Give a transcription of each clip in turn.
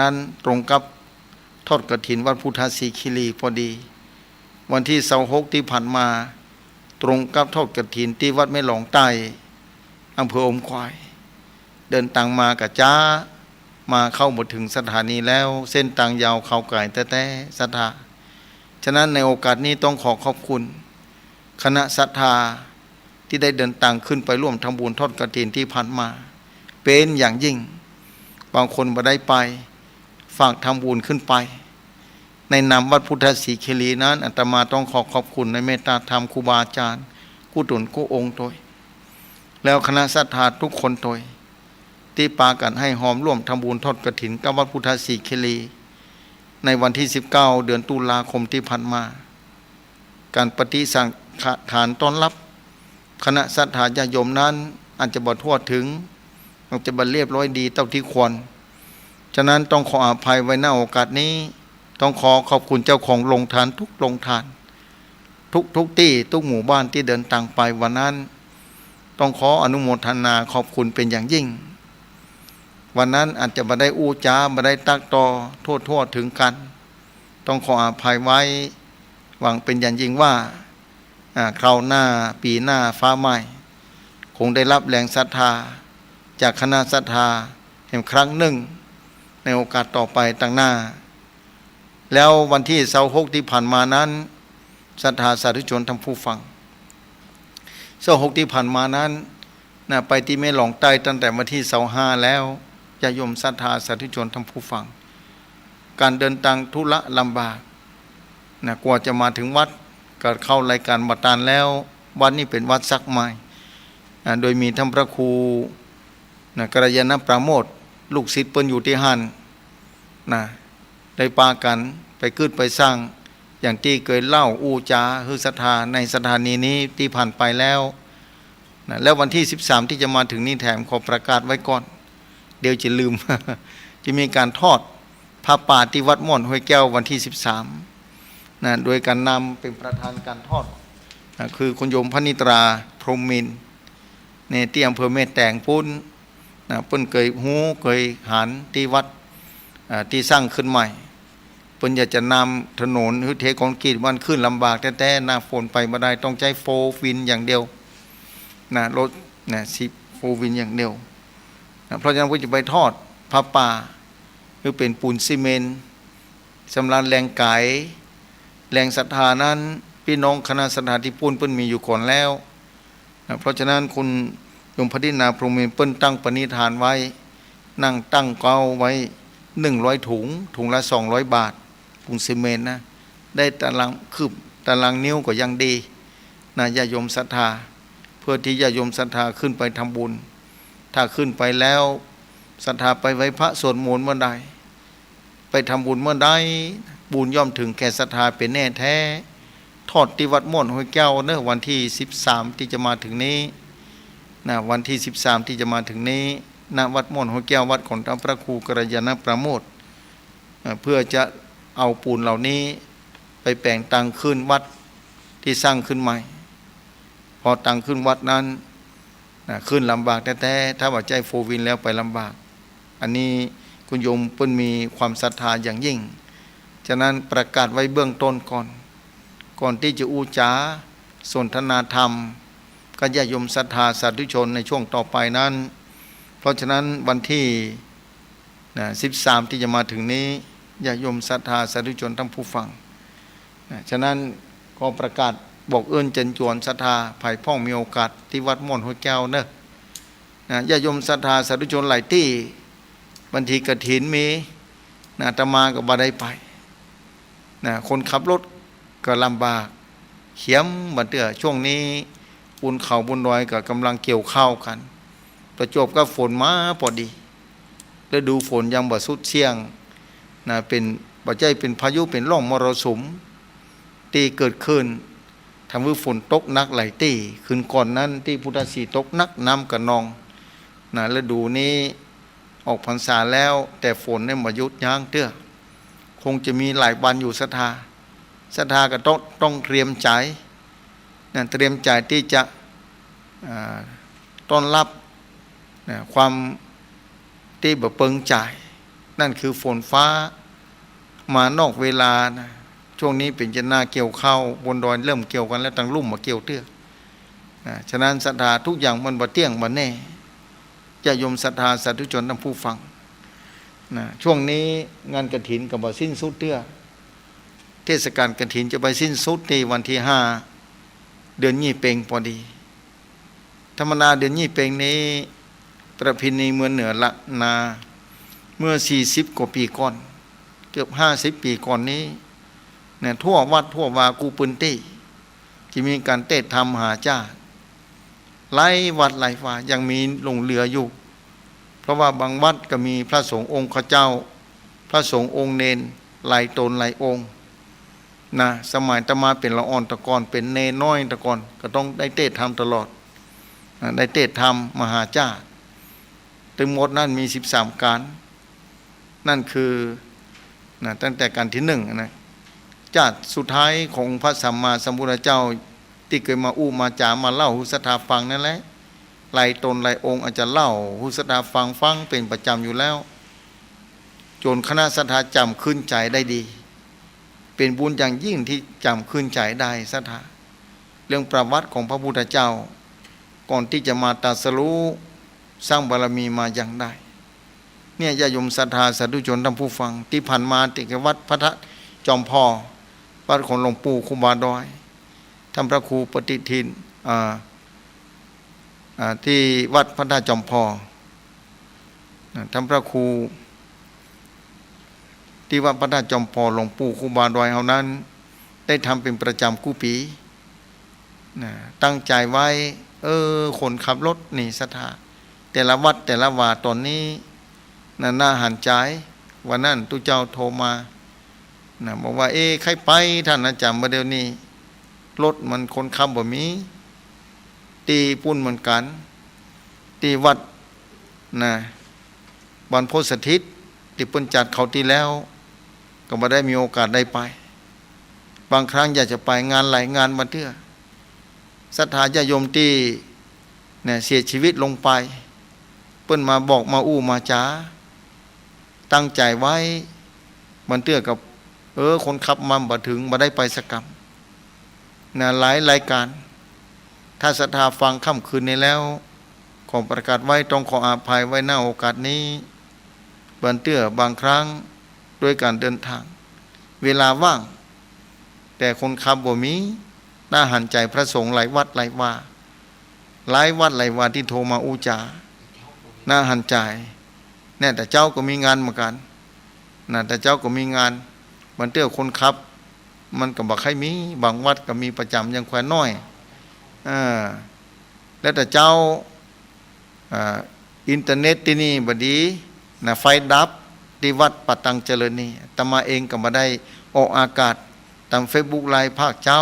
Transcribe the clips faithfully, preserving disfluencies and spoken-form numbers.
นั้นตรงกับทอดกฐินวัดพุทธศรีคีรีพอดี วันตี้ซาวหกตี้ผ่านมา ตรงกับทอดกฐินตี้วัดแม่หลองใต้ อำเภออมก๋อย เดินตางมาก็จ๊า มาเข้าบ่เถิงสถานีแล้ว เส้นตางยาวเขลาไก๋แต๊ๆ ศรัทธา ฉะนั้นในโอกาสนี้ต้องขอขอบคุณคณะศรัทธาตี้ได้เดินตางขึ้นไปร่วมทำบุญทอดกฐินตี้ผ่านมา เป๋นอย่างยิ่ง บางคนบ่ได้ไป ฝากทำบุญขึ้นไป ในนามวัดพุทธศรีคีรีนั้น อาตมาต้องขอขอบคุณในเมตตาธรรมครูบาอาจารย์กู้ต๋นกู้องค์ตวย แล้วคณะศรัทธาทุกคนตวย ตี้ปากั๋นให้ฮอมร่วมทำบุญทอดกฐินกับวัดพุทธศรีคีรี ในวันตี้สิบเก้า เดือนตุลาคมตี้ผ่านมา ก๋านปฏิสังขทานต้อนฮับคณะศรัทธาญาติโยมนั้นอาจจะบ่ทั่วเถิง อาจจะบ่เรียบร้อยดีเต้าตี้ควร ฉะนั้นต้องขออภัยไว้ ณ โอกาสนี้ ต้องขอขอบคุณเจ้าของโฮงตานทุกโฮงตาน ทุกๆ ตี้ ทุกหมู่บ้านตี้เดินตางไปวันนั้น ต้องขออนุโมทนาขอบคุณเป๋นอย่างยิ่ง วันนั้นอาจจะบ่ได้อู้จ๋า บ่ได้ตั๊กต่อทั่วๆ เถิงกั๋น ต้องขออภัยไว้ หวังเป๋นอย่างยิ่งว่า อ่า คราวหน้า ปี๋หน้า ฟ้าใหม่ คงได้ฮับแฮงศรัทธา จากคณะศรัทธาแหมครั้งนึ่ง ในโอกาสต่อไปตางหน้า แล้ววันตี้ซาวหกตี้ผ่านมานั้น ศรัทธาสาธุชนท่านผู้ฟัง ซาวหกตี้ผ่านมานั้นนะ ไปตี้แม่หลองใต้ตั้งแต่วันตี้ซาวห้าแล้ว ญาติโยมศรัทธาสาธุชนท่านผู้ฟัง ก๋านเดินตางทุระลำบากนะ กว่าจะมาเถิงวัด ก็เข้ารายก๋านบ่ตานแล้ว วัดนี้เป๋นวัดสักใหม่นะ โดยมีท่านพระครูนะ กัลยาณปราโมทย์ ลูกศิษย์เปิ้นอยู่ตี้หั้นนะ ได้ปากั๋นไปกึ๊ดไปสร้าง อย่างตี้เกยเล่าอู้จ๋าหื้อศรัทธาในสถานีนี้ตี้ผ่านไปแล้วนะ แล้ววันตี้สิบสามตี้จะมาเถิงนี้แถมขอประกาศไว้ก่อน เดี๋ยวจะลืม จะมีก๋านทอดผ้าป่าตี้วัดม่อนห้วยแก้ววันตี้สิบสามนะ โดยก๋านนำเป๋นประธานก๋านทอดนะ คือคุณโยมพนิตรา พรหมมินทร์ ในตี้อำเภอแม่แตงปู๊นนะ เปิ้นเกยฮู้เกยหันตี้วัด อ่า ตี้สร้างขึ้นใหม่ เปิ้นอยากจะนำถนนหื้อเทคอนกรีต วันขึ้นลำบากแต๊ๆ หน้าฝนไปบ่ได้ ต้องใจ๊โฟร์วีลอย่างเดียวนะ รถนะ สิบ โฟร์วีลอย่างเดียวนะ เพราะฉะนั้นเปิ้นจะไปทอดผ้าป่า หื้อเป๋นปูนซีเมนต์ สำหรับแฮงก๋าย แฮงศรัทธานั้น ปี้น้องคณะศรัทธาตี้ปู๊นเปิ้นมีอยู่ก่อนแล้ว นะ เพราะฉะนั้นคุณโยมพนิตรา พรหมมินทร์ เปิ้นตั้งปณิธานไว้ นั่งตั้งเก๊าไว้หนึ่งร้อยถุง ถุงละสองร้อยบาท ปูนซีเมนต์นะ ได้ตารางคืบตารางนิ้วก็ยังดีนะ ญาติโยมศรัทธา เพื่อตี้ญาติโยมศรัทธาขึ้นไปทำบุญ ถ้าขึ้นไปแล้ว ศรัทธาไปไหว้พระสวดมนต์เมื่อใด ไปทำบุญเมื่อใด บุญย่อมเถิงแก่ศรัทธาเป๋นแน่แท้ ทอดตี้วัดม่อนห้วยแก้วเนอะ วันตี้สิบสามตี้จะมาเถิงนี้นะ วันตี้สิบสามตี้จะมาเถิงนี้ ณ วัดม่อนห้วยแก้ว วัดของท่านพระครูกัลยาณปราโมทย์ เอ่อ เพื่อจะเอาปูนเหล่านี้ไปแป๋งตางขึ้นวัดตี้สร้างขึ้นใหม่ พอตางขึ้นวัดนั้น นะ ขึ้นลำบากแต๊ๆ ถ้าบ่ใจ๊โฟร์วีลแล้วไปลำบาก อันนี้คุณโยมเปิ้นมีความศรัทธาอย่างยิ่ง ฉะนั้นประกาศไว้เบื้องต้นก่อน ก่อนตี้จะอู้จ๋าสนทนาธรรมกับญาติโยมศรัทธาสาธุชนในช่วงต่อไปนั้น เพราะฉะนั้นวันตี้ นะ สิบสามตี้จะมาเถิงนี้ ญาติโยมศรัทธาสาธุชนท่านผู้ฟัง นะ ฉะนั้นก็ประกาศบอกเอิ้นเจิญจวนศรัทธา ใผพ่องมีโอกาสตี้วัดม่อนห้วยแก้วเนอะ นะ ญาติโยมศรัทธาสาธุชนหลายตี้ บางทีกฐินมี นะ อาตมาก็บ่ได้ไป นะ คนขับรถก็ลำบาก เขียมบ่าเตื้อ ช่วงนี้บุญเขาบุญดอยก็ก่ำลังเกี่ยวข้าวกั๋น ประจวบกับฝนมาพอดี ฤดูฝนยังบ่สุดเสี้ยงนะ เป๋น บ่ใจ้เป๋นพายุ เป๋นร่องมรสุมตี้เกิดขึ้น ทำหื้อฝนตกหนักหลายตี้ คืนก่อนนั้นตี้พุทธศรีตกหนัก น้ำก็นองนะ ฤดูนี้ออกพรรษาแล้ว แต่ฝนเนี่ยบ่หยุดยั้งเตื้อ คงจะมีหลายวันอยู่ศรัทธา ศรัทธาก็ต้อง ต้องเตรียมใจ๋นะ เตรียมใจ๋ตี้จะ อ่า ต้อนฮับนะ ความตี้บ่เปิงใจ๋ นั่นคือฝนฟ้า มานอกเวลานะ ช่วงนี้เป๋นจะหน้าเกี่ยวข้าว บนดอยเริ่มเกี่ยวกั๋นแล้ว ตังลุ่มบ่าเกี่ยวเตื้อนะ ฉะนั้นศรัทธาทุกอย่างมันบ่เตี้ยงบ่แน่ ญาติโยมศรัทธาสาธุชนท่านผู้ฟังนะ ช่วงนี้งานกฐินก็บ่สิ้นสุดเตื้อ เทศกาลกฐินจะไปสิ้นสุดในวันที่ห้า เดือนยี่เป็งพอดี ธรรมดาเดือนยี่เป็งนี้ ประเพณีเมืองเหนือละนา เมื่อสี่สิบกว่าปี๋ก่อน เกือบห้าสิบปี๋ก่อนนี้นะ ทั่ววัดทั่ววากู้ปื้นตี้ จะมีก๋านเตศน์ธรรมมหาจ้า หลายวัดหลายวายังมีหลงเหลืออยู่ เพราะว่าบางวัดก็มีพระสงฆ์องค์ข้าเจ้า พระสงฆ์องค์เณรหลายต๋นหลายองค์นะ สมัยอาตมาเป๋นละอ่อนตะก่อน เป๋นเณรน้อยตะก่อน ก็ต้องได้เตศน์ธรรมตลอดนะ ได้เตศน์ธรรมมหาจ้า ตึงหมดนั้นมีสิบสามก๋าน นั่นคือนะ ตั้งแต่ก๋านตี้นึ่งนะ จ้าสุดท้ายของพระสัมมาสัมพุทธเจ้า ตี้เกยมาอู้มาจ๋ามาเล่าหื้อศรัทธาฟังนั่นแหละ หลายต๋นหลายองค์อาจจะเล่าหื้อศรัทธาฟัง ฟังเป๋นประจ๋ำอยู่แล้ว จ๋นคณะศรัทธาจ๋ำขึ้นใจ๋ได้ดี เป๋นบุญอย่างยิ่งตี้จ๋ำขึ้นใจ๋ได้ศรัทธา เรื่องประวัติของพระพุทธเจ้า ก่อนตี้จะมาตรัสรู้ สร้างบารมีมาอย่างใด เนี่ย ญาติโยมศรัทธาสาธุชนท่านผู้ฟัง ตี้ผ่านมาตี้เกยวัดพระธาตุจอมผ่อ วัดของหลวงปู่ครูบาดอย ท่านพระครูปฏิทิน อ่า อ่า ตี้วัดพระธาตุจอมผ่อนะ ท่านพระครู ตี้วัดพระธาตุจอมผ่อ หลวงปู่ครูบาดอยเฮานั้น ได้ทำเป๋นประจ๋ำกู้ปี๋ นะ ตั้งใจ๋ไว้ เออ คนขับรถนี่ศรัทธา แต่ละวัดแต่ละวาต๋อนนี้นะ น่าหันใจ๋ วันนั้นตุ๊เจ้าโทรมานะ บอกว่า เอ๊ะ ใค่ไปท่านอาจ๋ารย์ บ่าเดี่ยวนี้รถมันคนขับบ่มี ตี้ปุ้นเหมือนกั๋น ตี้วัดนะ บรรพตสถิต ตี้เปิ้นจัดคราวตี้แล้ว ก็บ่ได้มีโอกาสได้ไป บางครั้งอยากจะไปงานหลายงานบางเตื้อ ศรัทธาญาติโยมตี้เนี่ยเสียชีวิตลงไป เปิ้นมาบอกมาอู้มาจ๋า ตั้งใจ๋ไว้ บางเตื้อกับ เออ คนขับมาบ่เถิง บ่ได้ไปสักกำนะ หลายรายก๋าน ถ้าศรัทธาฟังค่ำคืนนี้แล้ว ขอประกาศไว้ ต้องขออภัยไว้ ณ โอกาสนี้ บางเตื้อบางครั้ง ด้วยก๋านเดินทาง เวลาว่าง แต่คนขับบ่มี น่าหันใจ๋พระสงฆ์หลายวัดหลายวา หลายวัดหลายวาตี้โทรมาอู้จ๋า น่าหันใจ๋ เนี่ย แต่เจ๊าก็มีงานเหมือนกั๋นนะ แต่เจ๊าก็มีงาน บางเตื้อคนขับ มันก็บ่ใค่มี บางวัดก็มีประจ๋ำอย่างแขวนน้อย เออ แล้วแต่เจ๊า อ่า อินเทอร์เน็ตตี้นี่บ่ดีนะ ไฟดับตี้วัดป่าตังเจริญนี่ อาตมาเองก็บ่ได้ออกอากาศต๋ามเฟซบุ๊กไลฟ์ภาคเจ๊า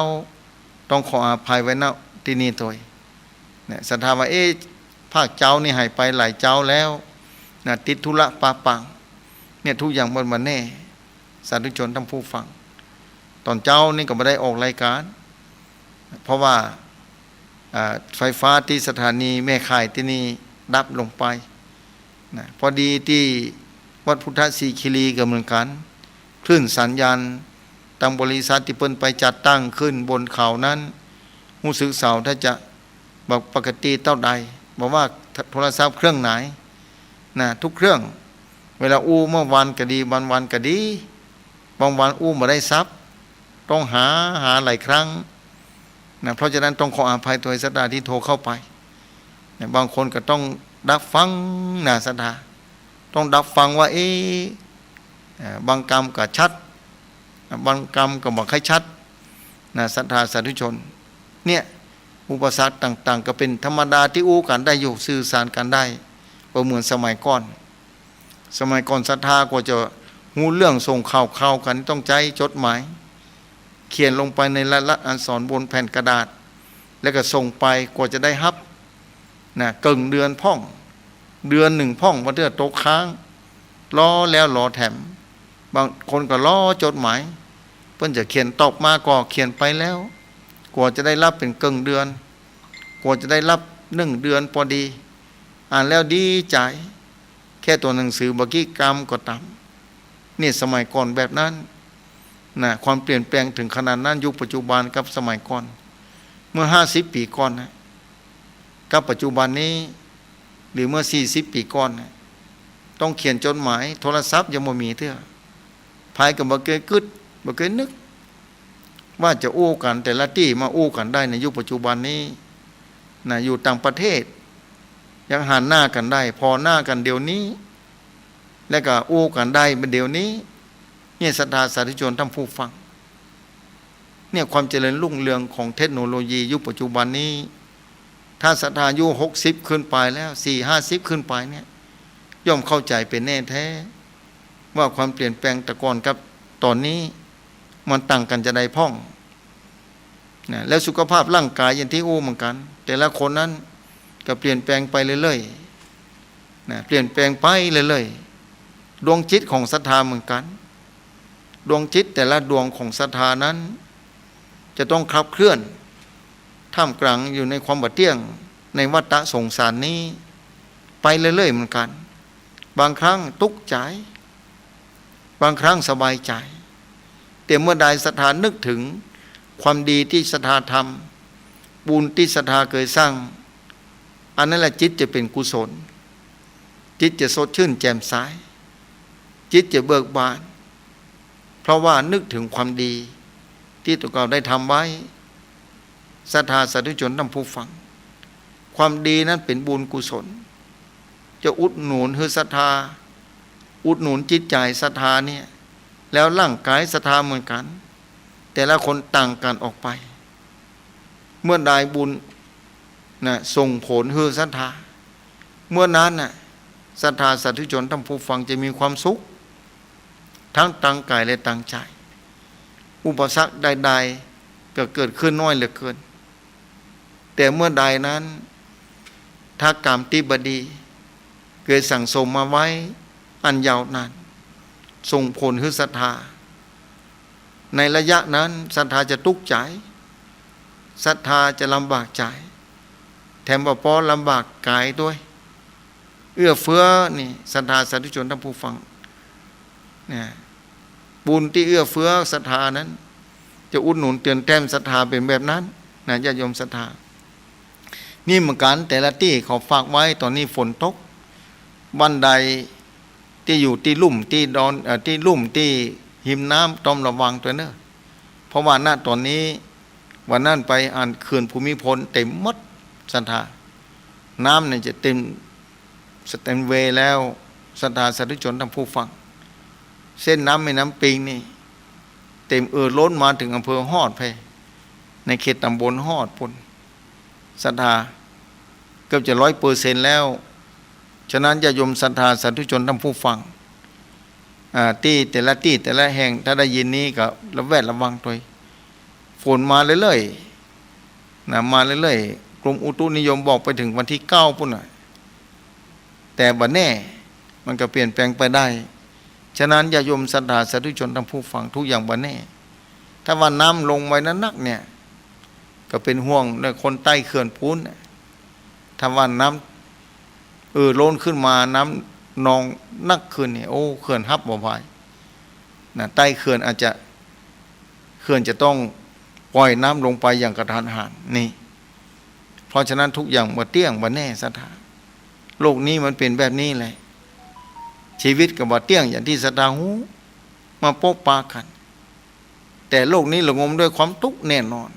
ต้องขออภัยไว้ ณ ตี้นี่ตวย เนี่ย ศรัทธาว่า เอ๊ะ ภาคเจ๊านี่หายไปหลายเจ๊าแล้วนะ ติดธุระปะปัง เนี่ย ทุกอย่างมันบ่แน่ สาธุชนท่านผู้ฟัง ต๋อนเจ๊านี่ก็บ่ได้ออกรายก๋าน เพราะว่า อ่า ไฟฟ้าตี้สถานีแม่ข่ายตี้นี่ดับลงไปนะ พอดีตี้วัดพุทธสิขิลีก็เหมือนกั๋น คลื่นสัญญาณ ตางบริษัทตี้เปิ้นไปจัดตั้งขึ้นบนเขานั้น ฮู้สึกเสาถ้าจะ บ่ปกติเต้าใด บ่ว่าโทรศัพท์เครื่องไหนนะ ทุกเครื่อง เวลาอู้เมื่อวานก็ดี วันวานก็ดี บางวันอู้บ่ได้สับ ต้องหา หาหลายครั้งนะ เพราะฉะนั้นต้องขออภัยตวยศรัทธาตี้โทรเข้าไปนะ บางคนก็ต้องดักฟังนะศรัทธา ต้องดักฟังว่า เอ๊ะ อ่า บางกำก็ชัด บางกำก็บ่ใค่ชัดนะ ศรัทธาสาธุชน เนี่ย อุปสรรคต่างๆ ก็เป๋นธรรมดาตี้อู้กั๋นได้อยู่ สื่อสารกั๋นได้ บ่เหมือนสมัยก่อน สมัยก่อนศรัทธากว่าจะฮู้เรื่องส่งข่าวคราวกั๋นต้องใจ๊จดหมาย เขียนลงไปในลายลักษณ์อักษรบนแผ่นกระดาษ แล้วก็ส่งไป กว่าจะได้ฮับนะ เกิ่งเดือนพ่อง เดือนนึ่งพ่อง บางเตื้อตกค้าง รอแล้วรอแถม บางคนก็รอจดหมาย เปิ้นจะเขียนตอบมาก็เขียนไปแล้ว กว่าจะได้ฮับเป๋นเกิ่งเดือน กว่าจะได้ฮับนึ่งเดือนปอดี อ่านแล้วดีใจ๋ แค่ตั๋วหนังสือบ่กี่กำก็ต๋าม เนี่ยสมัยก่อนแบบนั้นนะ ความเปลี่ยนแปลงถึงขนาดนั้น ยุคปัจจุบันกับสมัยก่อน เมื่อห้าสิบปี๋ก่อนนะ กับปัจจุบันนี้ หรือเมื่อสี่สิบปี๋ก่อนนะ ต้องเขียนจดหมาย โทรศัพท์ยังบ่มีเตื้อ ใผก็บ่เกยกึ๊ด บ่เกยนึก ว่าจะอู้กั๋นแต่ละตี้มาอู้กั๋นได้ในยุคปัจจุบันนี้นะ อยู่ต่างประเทศ ยังหันหน้ากั๋นได้ ผ่อหน้ากั๋นเดี๋ยวนี้ และก็อู้กั๋นได้เดี๋ยวนี้ เนี่ยศรัทธาสาธุชนท่านผู้ฟัง เนี่ยความเจริญรุ่งเรืองของเทคโนโลยียุคปัจจุบันนี้ ถ้าศรัทธาอายุหกสิบขึ้นไปแล้ว สี่ห้าสิบขึ้นไปเนี่ย ย่อมเข้าใจ๋เป๋นแน่แท้ ว่าความเปลี่ยนแปลงแต่ก่อนกับต๋อนนี้ มันต่างกั๋นจาใดพ่องนะ แล้วสุขภาพร่างกายอย่างตี้อู้เหมือนกั๋น แต่ละคนนั้นก็เปลี่ยนแปลงไปเรื่อยๆนะ เปลี่ยนแปลงไปเรื่อยๆ ดวงจิตของศรัทธาเหมือนกั๋น ดวงจิตแต่ละดวงของศรัทธานั้น จะต้องขับเคลื่อน ท่ามกลางอยู่ในความบ่เตี้ยง ในวัฏฏะสงสารนี้ ไปเรื่อยๆเหมือนกั๋น บางครั้งตุ๊กข์ใจ๋ บางครั้งสบายใจ๋ แต่เมื่อใดศรัทธานึกถึงความดีตี้ศรัทธาทำ บุญตี้ศรัทธาเกยสร้าง อันนั้นแหละจิตจะเป๋นกุศล จิตจะสดชื่นแจ่มใส จิตจะเบิกบาน เพราะว่านึกถึงความดีตี้ตั๋วเก่าได้ทำไว้ ศรัทธาสาธุชนท่านผู้ฟัง ความดีนั้นเป๋นบุญกุศล จะอุดหนุนหื้อศรัทธา อุดหนุนจิตใจ๋ศรัทธาเนี่ย แล้วร่างกายศรัทธาเหมือนกั๋น แต่ละคนต่างกั๋นออกไป เมื่อใดบุญนะส่งผลหื้อศรัทธา เมื่อนั้นน่ะ ศรัทธาสาธุชนท่านผู้ฟังจะมีความสุข ทั้งตางก๋ายและตางใจ๋ อุปสรรคใดๆ ก็เกิดขึ้นน้อยเหลือเกิน แต่เมื่อใดนั้น ถ้ากรรมตี้บ่ดี เกยสั่งสมมาไว้อันยาวนาน ส่งผลหื้อศรัทธา ในระยะนั้นศรัทธาจะตุ๊กข์ใจ๋ ศรัทธาจะลำบากใจ๋ แถมบ่ปอลำบากก๋ายตวย เอื้อเฟื้อนี่ ศรัทธาสาธุชนท่านผู้ฟังเนี่ย บุญตี้เอื้อเฟื้อศรัทธานั้น จะอุดหนุนเติมแต้มศรัทธาเป๋นแบบนั้นนะ ญาติโยมศรัทธา นี่เหมือนกั๋น แต่ละตี้เขาฝากไว้ ต๋อนนี้ฝนตก บ้านใดตี้อยู่ตี้ลุ่มตี้ดอน เอ่อ ตี้ลุ่มตี้ฮิมน้ำต้องระวังตวยเน่อ เพราะว่า ณ ต๋อนนี้ วันนั้นไปอ่านเขื่อนภูมิพลเต๋มหมดศรัทธา น้ำเนี่ยจะเต๋ม สเตนเวย์แล้ว ศรัทธาสาธุชนท่านผู้ฟัง เส้นน้ำแม่น้ำปิงนี่ เต๋มเอ่อล้นมาเถิงอำเภอฮอดไป ในเขตต๋ำบลฮอดปู๊น ศรัทธา เกือบจะร้อยเปอร์เซ็นต์แล้ว ฉะนั้นญาติโยมศรัทธาสาธุชนท่านผู้ฟัง อ่า ตี้แต่ละตี้แต่ละแห่ง ถ้าได้ยินนี้ก็ระแวดระวังตวย ฝนมาเรื่อยๆ นะ มาเรื่อยๆ กรมอุตุนิยมบอกไปเถิงวันตี้เก้าปู๊นน่ะ แต่บ่แน่ มันก็เปลี่ยนแปลงไปได้ ฉะนั้นญาติโยมศรัทธาสาธุชนท่านผู้ฟัง ทุกอย่างบ่แน่ ถ้าว่าน้ำลงไวนักๆ เนี่ย ก็เป๋นห่วงในคนใต้เขื่อนปู๊นน่ะ ถ้าว่าน้ำ เอ่อ ล้นขึ้นมา น้ำนองนักขึ้นเนี่ย โอ้ เขื่อนฮับบ่ไหวนะ ใต้เขื่อนอาจจะ เขื่อนจะต้องปล่อยน้ำลงไปอย่างกระทันหันนี่ เพราะฉะนั้นทุกอย่างบ่เตี้ยงบ่แน่ศรัทธา โลกนี้มันเป๋นแบบนี้แหละ ชีวิตก็บ่เตี้ยงอย่างตี้ศรัทธาฮู้ มาปะปะกั๋น แต่โลกนี้ระงมด้วยความตุ๊กข์แน่นอน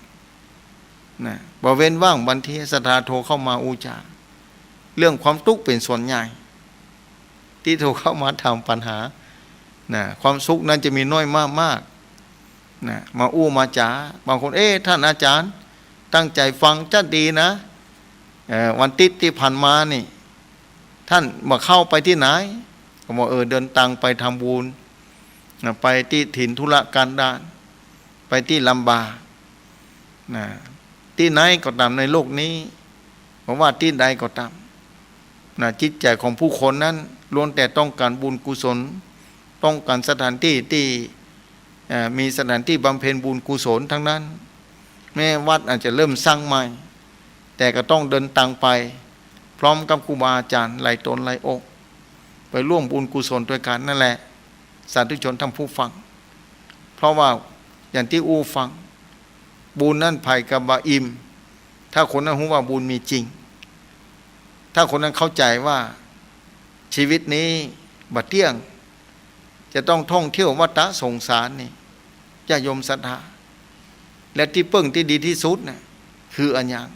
นะ บ่เว้นว่างบางทีศรัทธาโทรเข้ามาอู้จ๋า เรื่องความตุ๊กข์เป๋นส่วนใหญ่ ตี้โทรเข้ามาถามปัญหานะ ความสุขนั้นจะมีน้อยมากๆ นะ มาอู้มาจ๋า บางคน เอ๊ะ ท่านอาจ๋ารย์ ตั้งใจ๋ฟังจั๊ดดีนะ เอ่อ วันติ๊ดตี้ผ่านมานี่ ต้านบ่เข้าไปตี้ไหน ก็บอก เออ เดินตางไปทำบุญนะ ไปตี้ถิ่นทุรกันดาร ไปตี้ลำบากนะ ตี้ไหนก็ต๋ามในโลกนี้ บ่ว่าตี้ใดก็ต๋ามนะ จิตใจ๋ของผู้คนนั้นล้วนแต่ต้องก๋านบุญกุศล ต้องก๋านสถานตี้ตี้ เอ่อ มีสถานตี้บำเพ็ญบุญกุศลทั้งนั้น แม้วัดอาจจะเริ่มสร้างใหม่ แต่ก็ต้องเดินตางไป พร้อมกับครูบาอาจ๋ารย์หลายต๋นหลายองค์ ไปร่วมบุญกุศลตวยกั๋นนั่นแหละ สาธุชนท่านผู้ฟัง เพราะว่าอย่างตี้อู้ฟัง บุญนั้นใผก็บ่อิ่ม ถ้าคนนั้นฮู้ว่าบุญมีจริง ถ้าคนนั้นเข้าใจ๋ว่าชีวิตนี้บ่เตี้ยง จะต้องท่องเที่ยววัฏสงสารนี่ ญาติโยมศรัทธา และตี้เปิ้งตี้ดีตี้สุดน่ะ คืออะหยัง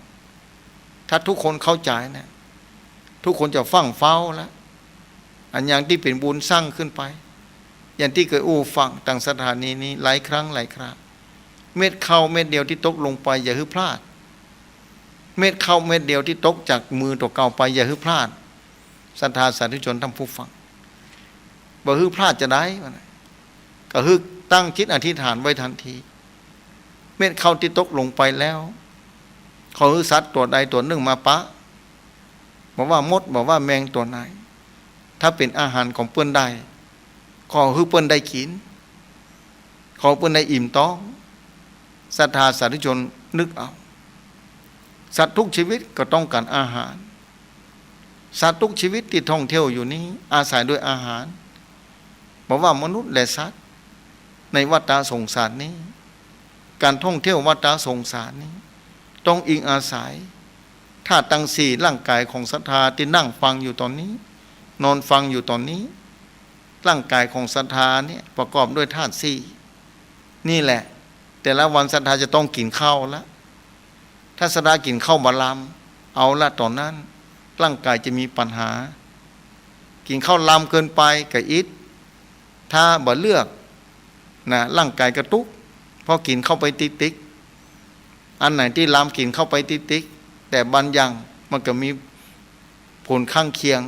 ถ้าทุกคนเข้าใจ๋น่ะ ทุกคนจะฟั่งเฟ้าละ อะหยังตี้เป๋นบุญสร้างขึ้นไป อย่างตี้เกยอู้ฟังตางสถานีนี้หลายครั้งหลายครา เม็ดข้าวเม็ดเดียวตี้ตกลงไปอย่าหื้อพลาด เม็ดข้าวเม็ดเดียวตี้ตกจากมือตั๋วเก่าไปอย่าหื้อพลาด ศรัทธาสาธุชนท่านผู้ฟัง บ่หื้อพลาดจาใดวะนะ ก็หื้อตั้งจิตอธิษฐานไว้ทันที เม็ดข้าวตี้ตกลงไปแล้ว ขอหื้อสัตว์ตั๋วใดตั๋วนึ่งมาปะ บ่ว่ามด บ่ว่าแมงตั๋วไหน ถ้าเป๋นอาหารของเปิ้นได้ ขอหื้อเปิ้นได้กิ๋น ขอเปิ้นได้อิ่มต๊อง ศรัทธาสาธุชนนึกเอา สัตว์ทุกชีวิตก็ต้องก๋านอาหาร สัตว์ทุกชีวิตตี้ท่องเที่ยวอยู่นี้อาศัยด้วยอาหาร บ่ว่ามนุษย์และสัตว์ ในวัฏสงสารนี้ ก๋านท่องเที่ยววัฏสงสารนี้ ต้องอิงอาศัยธาตุตังสี่ ร่างก๋ายของศรัทธาตี้นั่งฟังอยู่ต๋อนนี้ นอนฟังอยู่ต๋อนนี้ ร่างก๋ายของศรัทธาเนี่ยประกอบด้วยธาตุสี่ นี่แหละ แต่ละวันศรัทธาจะต้องกิ๋นข้าวละ ถ้าศรัทธากิ๋นข้าวบ่ลำ เอาละ ต๋อนนั้นร่างก๋ายจะมีปัญหา กิ๋นข้าวลำเกินไปก็อิด ถ้าบ่เลือกนะ ร่างก๋ายกระตุ๊ก เพราะกิ๋นเข้าไปติ๊กๆ อันไหนตี้ลำกิ๋นเข้าไปติ๊กๆ แต่บางอย่างมันก็มีผลข้างเคียง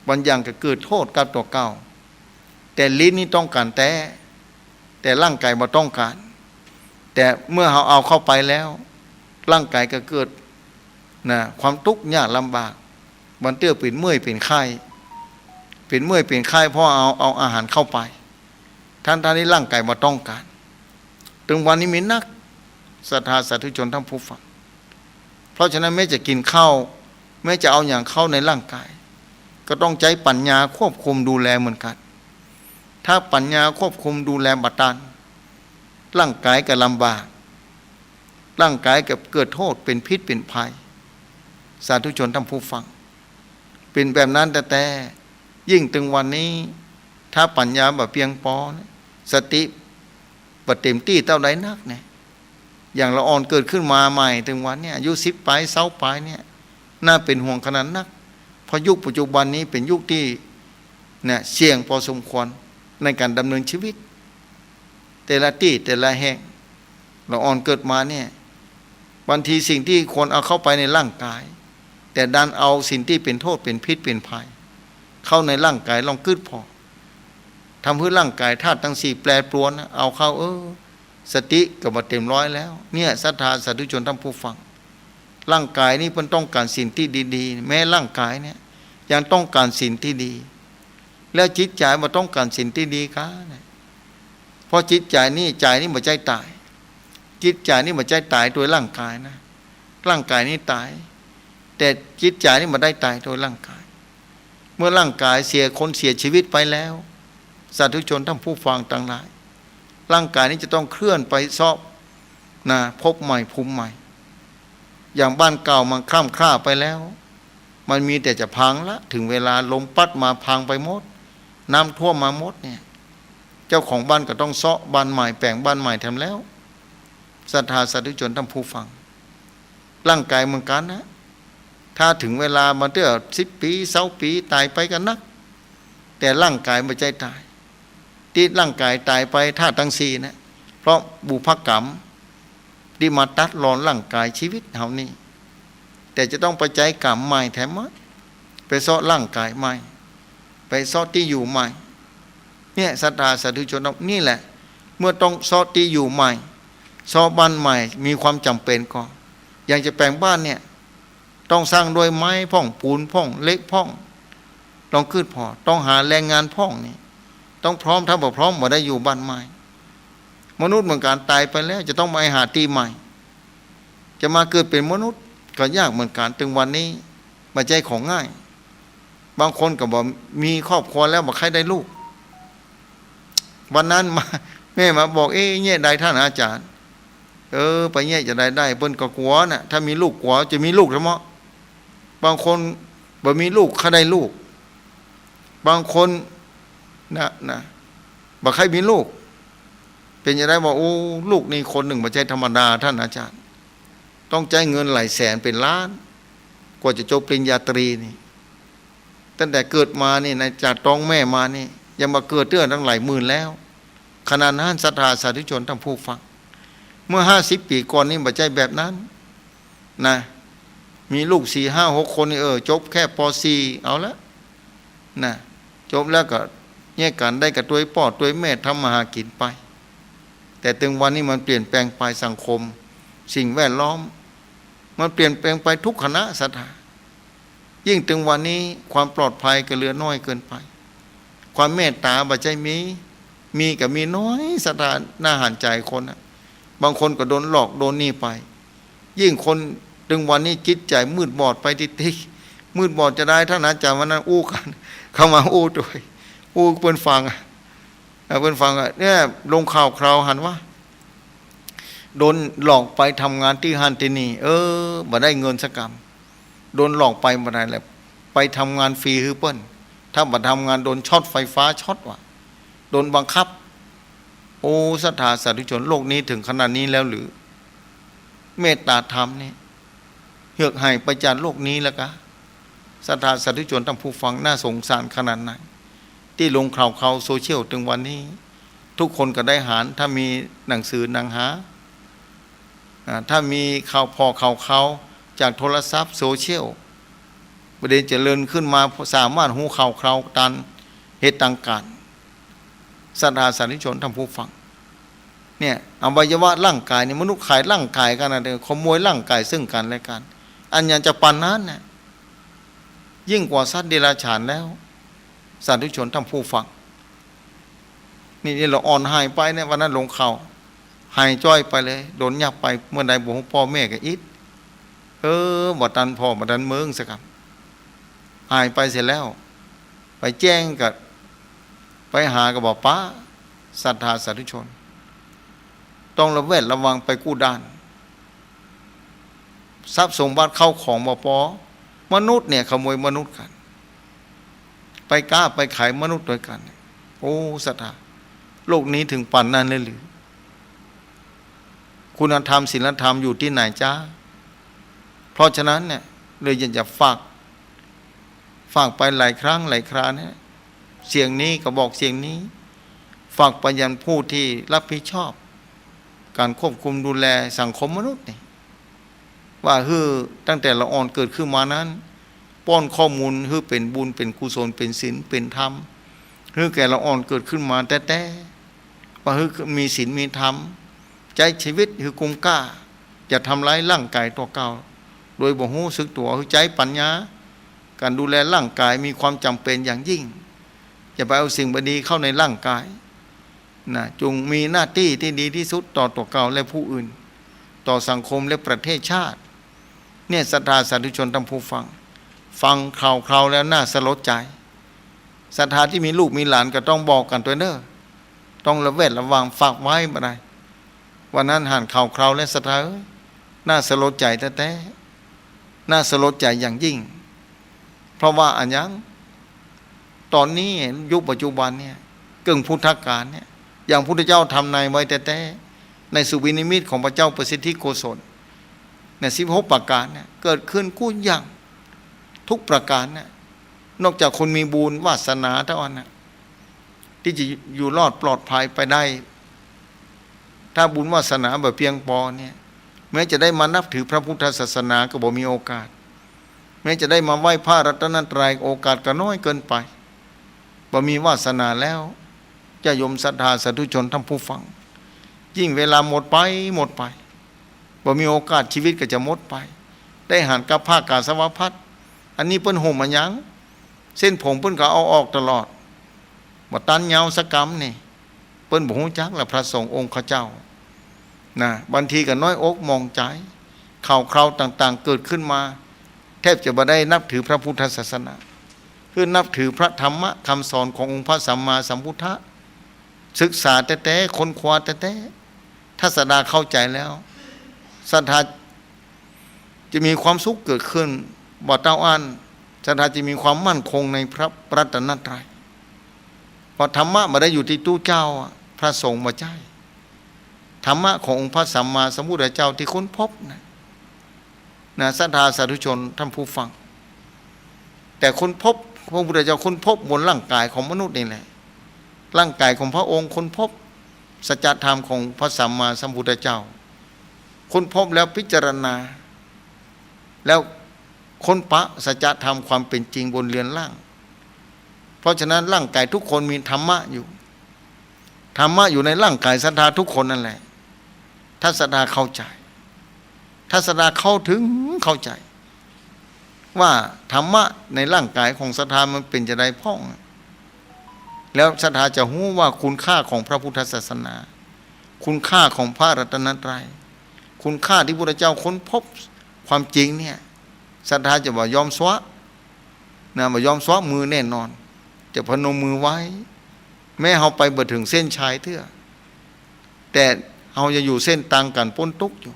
บางอย่างก็เกิดโทษกับตั๋วเก่า แต่ลิ้นนี่ต้องก๋านแต๊ แต่ร่างก๋ายบ่ต้องก๋าน แต่เมื่อเฮาเอาเข้าไปแล้ว ร่างก๋ายก็เกิดนะ ความตุ๊กข์ยากลำบาก บางเตื้อเป๋นเมื่อยเป๋นไข้ เป๋นเมื่อยเป๋นไข้เพราะเอา เอาอาหารเข้าไป ทั้งๆ ตี้ร่างก๋ายบ่ต้องก๋าน ตึงวันนี้มีนัก ศรัทธาสาธุชนท่านผู้ฟัง เพราะฉะนั้นแม้จะกิ๋นข้าว แม้จะเอาหยังเข้าในร่างก๋าย ก็ต้องใจ๊ปัญญาควบคุมดูแลเหมือนกั๋น ถ้าปัญญาควบคุมดูแลบ่ตัน ร่างก๋ายก็ลำบาก ร่างก๋ายก็เกิดโทษเป๋นพิษเป๋นภัย สาธุชนท่านผู้ฟัง เป๋นแบบนั้นแต๊ๆ ยิ่งตึงวันนี้ ถ้าปัญญาบ่เปียงปอนะ สติบ่เต๋มตี้เต้าใดนักเนี่ย อย่างละอ่อนเกิดขึ้นมาใหม่ตึงวันเนี่ย อายุสิบป๋าย ซาวป๋ายเนี่ย น่าเป๋นห่วงขนาดนัก เพราะยุคปัจจุบันนี้เป๋นยุคตี้เนี่ย เสี่ยงพอสมควรในก๋านดำเนินชีวิต แต่ละตี้แต่ละแห่ง ละอ่อนเกิดมาเนี่ย บางทีสิ่งตี้ควรเอาเข้าไปในร่างก๋าย แต่ดันเอาสิ่งตี้เป๋นโทษเป๋นพิษเป๋นภัย เข้าในร่างก๋าย ลองกึ๊ดผ่อ ทำหื้อร่างก๋ายธาตุตังสี่แปรปรวนนะ เอาเข้า เออ สติก็บ่เต๋มร้อยแล้ว เนี่ย ศรัทธาสาธุชนท่านผู้ฟัง ร่างก๋ายนี่เปิ้นต้องก๋านสิ่งตี้ดีๆ แม้ร่างก๋ายเนี่ยยังต้องก๋านสิ่งตี้ดี แล้วจิตใจ๋บ่ต้องก๋านสิ่งตี้ดีก๊ะนะ เพราะจิตใจ๋นี่ ใจ๋นี่บ่ใจ้ต๋าย จิตใจ๋นี่บ่ใจ้ต๋ายโตยร่างก๋ายนะ ร่างก๋ายนี่ต๋าย แต่จิตใจ๋นี่บ่ได้ต๋ายโตยร่างก๋าย เมื่อร่างก๋ายเสีย คนเสียชีวิตไปแล้ว สาธุชนท่านผู้ฟังตังหลาย ร่างก๋ายนี้จะต้องเคลื่อนไปเซาะนะ ภพใหม่ภูมิใหม่ อย่างบ้านเก่ามันคร่ำคร่าไปแล้ว มันมีแต่จะพังละ ถึงเวลาลมปั๊ดมาพังไปหมด น้ำท่วมมาหมดเนี่ย เจ้าของบ้านก็ต้องเซาะบ้านใหม่ แป๋งบ้านใหม่แถมแล้ว ศรัทธาสาธุชนท่านผู้ฟัง ร่างก๋ายเหมือนกั๋นนะ ถ้าถึงเวลาบ่าเตื้อสิบปี๋ ซาวปี๋ ต๋ายไปก็นัก แต่ร่างก๋ายบ่ใจ้ต๋าย ตี้ร่างก๋ายต๋ายไปธาตุตังสี่นะ เพราะบุพกรรมตี้มาตัดรอนร่างก๋ายชีวิตเฮานี่ แต่จะต้องไปใจ๊กรรมใหม่แถมหมด ไปเซาะร่างก๋ายใหม่ ไปเซาะตี้อยู่ใหม่ เนี่ย ศรัทธาสาธุชน นี่แหละ เมื่อต้องเซาะตี้อยู่ใหม่ เซาะบ้านใหม่ มีความจ๋ำเป๋นก่อ อย่างจะแป๋งบ้านเนี่ย ต้องสร้างด้วยไม้พ่อง ปูนพ่อง เหล็กพ่อง ต้องกึ๊ดผ่อ ต้องหาแรงงานพ่องนี่ ต้องพร้อม ถ้าบ่พร้อมบ่ได้อยู่บ้านใหม่ มนุษย์เหมือนกั๋น ต๋ายไปแล้วจะต้องไปหาตี้ใหม่ จะมาเกิดเป๋นมนุษย์ก็ยากเหมือนกั๋น ตึงวันนี้บ่ใจ้ของง่าย บางคนก็บอกมีครอบครัวแล้วบ่ใค่ได้ลูก วันนั้นมา แม่มาบอก เอ๊ะ เยียะใดท่านอาจารย์ เออ ไปเยียะจะใดได้ เปิ้นก็กั๋วน่ะ ถ้ามีลูกกั๋ว จะมีลูกทำไม บางคนบ่มีลูก ใค่ได้ลูก บางคนน่ะ น่ะ บ่ใค่มีลูก เป๋นจะใดว่า โอ้ ลูกนี่คนนึ่งบ่ใจ้ธรรมดาท่านอาจารย์ ต้องใจ๊เงินหลายแสนเป๋นล้าน กว่าจะจบปริญญาตรีนี่ ตั้งแต่เกิดมานี่นะ จากต๊องแม่มานี่ ยังบ่าเกิดเตื้อตั้งหลายหมื่นแล้ว ขนาดนั้น ศรัทธาสาธุชนท่านผู้ฟัง เมื่อห้าสิบปี๋ก่อนนี่บ่ใจ้แบบนั้นนะ มีลูกสี่ห้าหกคนนี่ เออ จบแค่ ป.สี่ เอาละนะ จบแล้วก็แยกกั๋นได้กับตวยป้อตวยแม่ ทำมาหากิ๋นไป แต่ตึงวันนี้มันเปลี่ยนแปลงไป สังคม สิ่งแวดล้อม มันเปลี่ยนแปลงไปทุกขณะ ศรัทธา ยิ่งตึงวันนี้ความปลอดภัยก็เหลือน้อยเกินไป ความเมตต๋าบ่ใจ้มี มีก็มีน้อย ศรัทธา น่าหันใจ๋คนน่ะ บางคนก็โดนหลอกโดนนี่ไป ยิ่งคนตึงวันนี้จิตใจ๋มืดบอดไปติ๊กๆ มืดบอดจะใดท่านอาจารย์ วันนั้นอู้กั๋น เข้ามาอู้ตวย อู้เปิ้นฟังอะ เออ เปิ้นฟังอะ เนี่ย ลงข่าวคราวหันว่า โดนหลอกไปทำงานตี้หั้นตี้นี่ เออ บ่ได้เงินสักกำ โดนหลอกไปบ่ได้แหละ ไปทำงานฟรีหื้อเปิ้น ถ้าบ่ทำงานโดนช็อตไฟฟ้าช็อตว่ะ โดนบังคับ โอ้ ศรัทธาสาธุชน โลกนี้ถึงขนาดนี้แล้วหรือ เมตต๋าธรรมนี่ เหือกหายไปจากโลกนี้แล้วกา ศรัทธาสาธุชนท่านผู้ฟัง น่าสงสารขนาดไหน ตี้ลงข่าวคราวโซเชียลตึงวันนี้ ทุกคนก็ได้หัน ถ้ามีหนังสือหนังหา อ่า ถ้ามีข่าวผ่อข่าวคราวจากโทรศัพท์โซเชียล บ่ดีเจริญขึ้นมา สามารถฮู้ข่าวคราวตันเหตุตังก๋าน ศรัทธาสาธุชนท่านผู้ฟัง เนี่ย อวัยวะร่างก๋ายนี่ มนุษย์ขายร่างก๋ายกั๋นนะ ขโมยร่างก๋ายซึ่งกั๋นและกั๋น อันยังจะปานนั้นน่ะ ยิ่งกว่าสัตว์เดรัจฉานแล้ว สาธุชนท่านผู้ฟัง นี่ นี่ละอ่อนหายไปเนี่ย วันนั้นลงข่าว หายจ้อยไปเลย โดนยับไป เมื่อใดบ่ฮู้ป้อแม่ก็อิด เออ บ่ตันป้อบ่ตันเมืองสักกำ หายไปเสียแล้ว ไปแจ้งก็ ไปหาก็บ่ปะ ศรัทธาสาธุชน ต้องระแวดระวังไปกู้ด้าน ทรัพย์สมบัติเข้าของบ่ปอ มนุษย์เนี่ยขโมยมนุษย์กั๋น ไปก๊าไปขายมนุษย์ตวยกั๋น โอ้ ศรัทธา โลกนี้ถึงปานนั้นเลยหรือ คุณธรรมศีลธรรมอยู่ตี้ไหนจ๊ะ เพราะฉะนั้นเนี่ย เลยอยากจะฝาก ฝากไปหลายครั้งหลายคราเนี่ย เสียงนี้กระบอกเสียงนี้ ฝากไปยังผู้ที่รับผิดชอบ ก๋านควบคุมดูแลสังคมมนุษย์นี่ ว่าหื้อตั้งแต่ละอ่อนเกิดขึ้นมานั้น ป้อนข้อมูลหื้อเป๋นบุญ เป๋นกุศล เป๋นศีล เป๋นธรรม หื้อแก่ละอ่อนเกิดขึ้นมาแต๊ๆ ว่าหื้อมีศีลมีธรรม ใจ๊ชีวิตหื้อคุ้มค่า อย่าทำร้ายร่างก๋ายตั๋วเก่า โดยบ่ฮู้สึกตั๋ว หื้อใจ๊ปัญญา ก๋านดูแลร่างก๋ายมีความจ๋ำเป๋นอย่างยิ่ง อย่าไปเอาสิ่งบ่ดีเข้าในร่างก๋าย นะ จงมีหน้าตี้ตี้ดีตี้สุดต่อตั๋วเก่าและผู้อื่น ต่อสังคมและประเทศชาติ เนี่ย ศรัทธาสาธุชนท่านผู้ฟัง ฟังข่าวคราวแล้วน่าสลดใจ๋ ศรัทธาตี้มีลูกมีหลานก็ต้องบอกกั๋นตวยเน่อ ต้องระแวดระวัง ฝากไว้บ่ได้ วันนั้นหันข่าวคราวแล้ว ศรัทธาเอ้ย น่าสลดใจ๋แต๊ๆ น่าสลดใจ๋อย่างยิ่ง เพราะว่าอะหยัง ต๋อนนี้ยุคปัจจุบันเนี่ย เกิ่งพุทธกาลเนี่ย อย่างพุทธเจ้าทำนายไว้แต๊ๆ ในสุบีนิมิตของพระเจ้าประสิทธิโกศล ในสิบหกประก๋านเนี่ย เกิดขึ้นกู้อย่าง ทุกประก๋านเนี่ย นอกจากคนมีบุญวาสนาเต้าอั้นน่ะ ตี้จะอยู่รอดปลอดภัยไปได้ ถ้าบุญวาสนาบ่เปียงปอเนี่ย แม้จะได้มานับถือพระพุทธศาสนาก็บ่มีโอกาส แม้จะได้มาไหว้พระรัตนตรัย โอกาสก็น้อยเกินไป บ่มีวาสนาแล้ว ญาติโยมศรัทธาสาธุชนท่านผู้ฟัง ยิ่งเวลาหมดไปหมดไป บ่มีโอกาส ชีวิตก็จะหมดไป ได้หันกับผ้ากาสาวพัสตร์ อันนี้เปิ้นห่มอะหยัง เส้นผมเปิ้นก็เอาออกตลอด บ่ตันยาวสักกำนี่ เปิ้นบ่ฮู้จักละพระสงฆ์องค์ข้าเจ้า นะ บางทีก็น้อยอกหมองใจ๋ ข่าวคราวต่างๆ เกิดขึ้นมา แทบจะบ่ได้นับถือพระพุทธศาสนา คือนับถือพระธรรมะคำสอนขององค์พระสัมมาสัมพุทธะ ศึกษาแต๊ๆ ค้นคว้าแต๊ๆ ถ้าศรัทธาเข้าใจ๋แล้ว ศรัทธาจะมีความสุขเกิดขึ้นบ่เต้าอั้น ศรัทธาจะมีความมั่นคงในพระรัตนตรัย เพราะธรรมะบ่ได้อยู่ตี้ตุ๊เจ้าอะ พระสงฆ์บ่ใจ้ ธรรมะขององค์พระสัมมาสัมพุทธเจ้าตี้ค้นพบนะ นะ ศรัทธาสาธุชนท่านผู้ฟัง แต่ค้นพบ พระพุทธเจ้าค้นพบบนร่างก๋ายของมนุษย์นี่แหละ ร่างก๋ายของพระองค์ค้นพบสัจธรรมของพระสัมมาสัมพุทธเจ้า ค้นพบแล้วพิจารณา แล้วค้นปะสัจธรรมความเป๋นจริงบนเรือนร่าง เพราะฉะนั้นร่างก๋ายทุกคนมีธรรมะอยู่ ธรรมะอยู่ในร่างก๋ายศรัทธาทุกคนนั่นแหละ ถ้าศรัทธาเข้าใจ๋ ถ้าศรัทธาเข้าถึงเข้าใจ๋ ว่าธรรมะในร่างก๋ายของศรัทธามันเป๋นจาใดพ่อง แล้วศรัทธาจะฮู้ว่าคุณค่าของพระพุทธศาสนา คุณค่าของพระรัตนตรัย คุณค่าตี้พุทธเจ้าค้นพบความจริงเนี่ย ศรัทธาจะบ่ยอมซ้วะ นะ บ่ยอมซ้วะมือแน่นอน จะพนมมือไหว้ แม้เฮาไปบ่เถิงเส้นชัยเตื้อ แต่เฮายังอยู่เส้นตางก๋านป๊นตุ๊กอยู่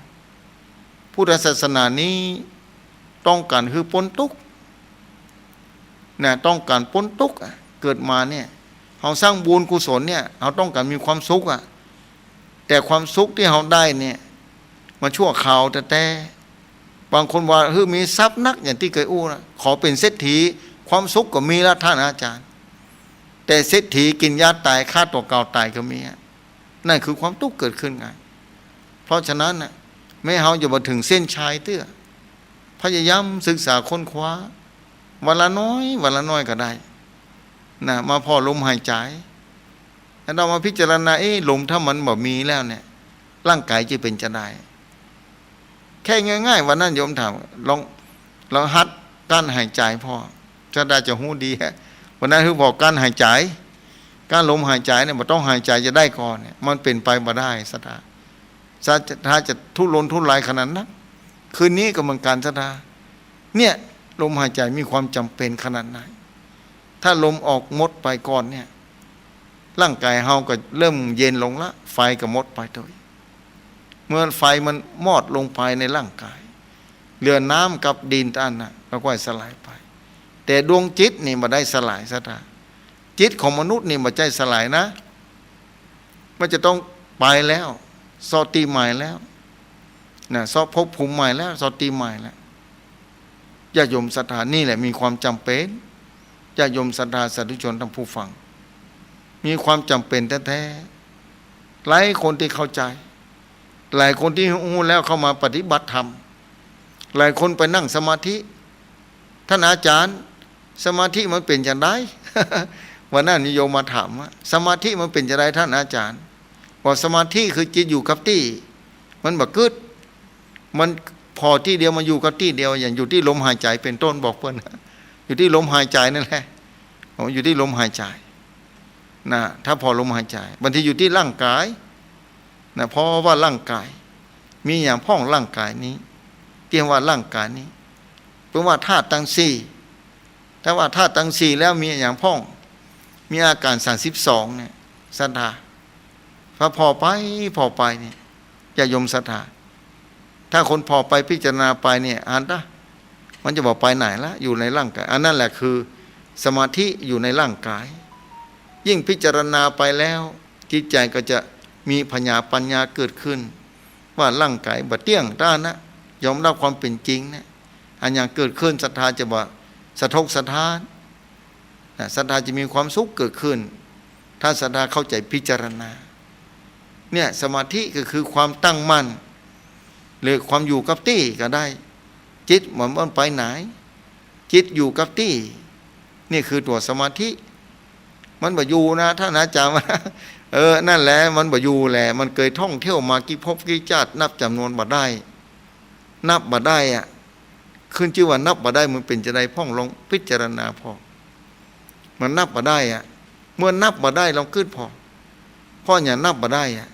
พุทธศาสนานี้ต้องก๋านหื้อป๊นตุ๊ก นะ ต้องก๋านป๊นตุ๊กอะ เกิดมาเนี่ย เฮาสร้างบุญกุศลเนี่ย เฮาต้องก๋านมีความสุขอะ แต่ความสุขตี้เฮาได้เนี่ย มันชั่วคราวแต๊ๆ บางคนว่า หื้อมีทรัพย์นัก อย่างตี้เกยอู้นะ ขอเป๋นเศรษฐี ความสุขก็มีแล้วต้านอาจ๋ารย์ แต่เศรษฐีกิ๋นยาต๋าย ฆ่าตั๋วเก่าต๋ายก็มีอะ นั่นคือความตุ๊กข์เกิดขึ้นไง เพราะฉะนั้นน่ะ แม้เฮาจะบ่เถิงเส้นชัยเตื้อ พยายามศึกษาค้นคว้า วันละน้อย วันละน้อยก็ได้ นะ มาผ่อลมหายใจ๋ แล้วเฮามาพิจารณา เอ๊ะ ลมถ้ามันบ่มีแล้วเนี่ย ร่างก๋ายจะเป๋นจาใด แค่ง่ายๆ วันนั้นโยมถาม ลอง ลองหัดกั้นหายใจ๋ผ่อ ศรัทธาจะฮู้ดีฮะ วันนั้นหื้อผ่อกั้นหายใจ๋ กั้นลมหายใจ๋เนี่ย บ่ต้องหายใจ๋จะได้ก่อนเนี่ย มันเป๋นไปบ่ได้ ศรัทธา ศรัทธาจะทุรนทุรายขนาดนัก คืนนี้ก็เหมือนกั๋น ศรัทธา เนี่ย ลมหายใจ๋มีความจ๋ำเป๋นขนาดไหน ถ้าลมออกหมดไปก่อนเนี่ย ร่างก๋ายเฮาก็เริ่มเย็นลงละ ไฟก็หมดไปโตย เมื่อไฟมันมอดลงไปในร่างก๋าย เหลือน้ำกับดินอันนั้นน่ะ ก็ค่อยสลายไป แต่ดวงจิตนี่บ่ได้สลาย ศรัทธา จิตของมนุษย์นี่บ่ใจ้สลายนะ มันจะต้องไปแล้ว เซาะตี้ใหม่แล้ว นะ เซาะภพภูมิใหม่แล้ว เซาะตี้ใหม่แล้ว ญาติโยมศรัทธา นี่แหละมีความจ๋ำเป๋น ญาติโยมศรัทธาสาธุชนท่านผู้ฟัง มีความจ๋ำเป๋นแต๊ๆ หลายคนตี้เข้าใจ๋ หลายคนตี้ฮู้แล้วเข้ามาปฏิบัติธรรม หลายคนไปนั่งสมาธิ ต้านอาจ๋ารย์ สมาธิมันเป๋นจาใด วันนั้นมีโยมมาถามว่า สมาธิมันเป๋นจาใดต้านอาจ๋ารย์ บอกสมาธิคือจิตอยู่กับตี้ มันบ่กึ๊ด มันผ่อตี้เดียว มันอยู่กับตี้เดียว อย่างอยู่ตี้ลมหายใจ๋เป๋นต้น บอกเปิ้น อยู่ตี้ลมหายใจ๋นั่นแหละ อ๋อ อยู่ตี้ลมหายใจ๋ นะ ถ้าผ่อลมหายใจ๋ บางทีอยู่ตี้ร่างก๋าย นะ เพราะว่าร่างก๋าย มีอะหยังพ่องร่างก๋ายนี้ ตี้ว่าร่างก๋ายนี้ เปิ้นว่าธาตุตังสี่ ถ้าว่าธาตุตังสี่แล้วมีอะหยังพ่อง มีอาก๋านสามสิบสองเนี่ย ศรัทธา ถ้าผ่อไป ผ่อไปเนี่ย ญาติโยมศรัทธา ถ้าคนผ่อไปพิจารณาไปเนี่ย หันตะ มันจะบ่ไปไหนละ อยู่ในร่างก๋าย อันนั้นแหละคือสมาธิอยู่ในร่างก๋าย ยิ่งพิจารณาไปแล้ว จิตใจ๋ก็จะมีผญาปัญญาเกิดขึ้น ว่าร่างก๋ายบ่เตี้ยง ต้านนะ ยอมรับความเป๋นจริงนะ อะหยังเกิดขึ้น ศรัทธาจะบ่สะทกสะท้าน นะ ศรัทธาจะมีความสุขเกิดขึ้น ถ้าศรัทธาเข้าใจ๋พิจารณา เนี่ย สมาธิก็คือความตั้งมั่น หรือความอยู่กับตี้ก็ได้ จิตมันบ่ไปไหน จิตอยู่กับตี้ นี่คือตั๋วสมาธิ มันบ่อยู่นะ ต้านอาจ๋ารย์ว่า เออ นั่นแหละ มันบ่อยู่แหละ มันเกยท่องเที่ยวมากี่ภพกี่จาติ นับจ๋ำนวนบ่ได้ นับบ่ได้อะ ขึ้นจื้อว่านับบ่ได้ มันเป๋นจาใดพ่อง ลองพิจารณาผ่อ มันนับบ่ได้อะ เมื่อนับบ่ได้ ลองกึ๊ดผ่อ เพราะหยังนับบ่ได้อะ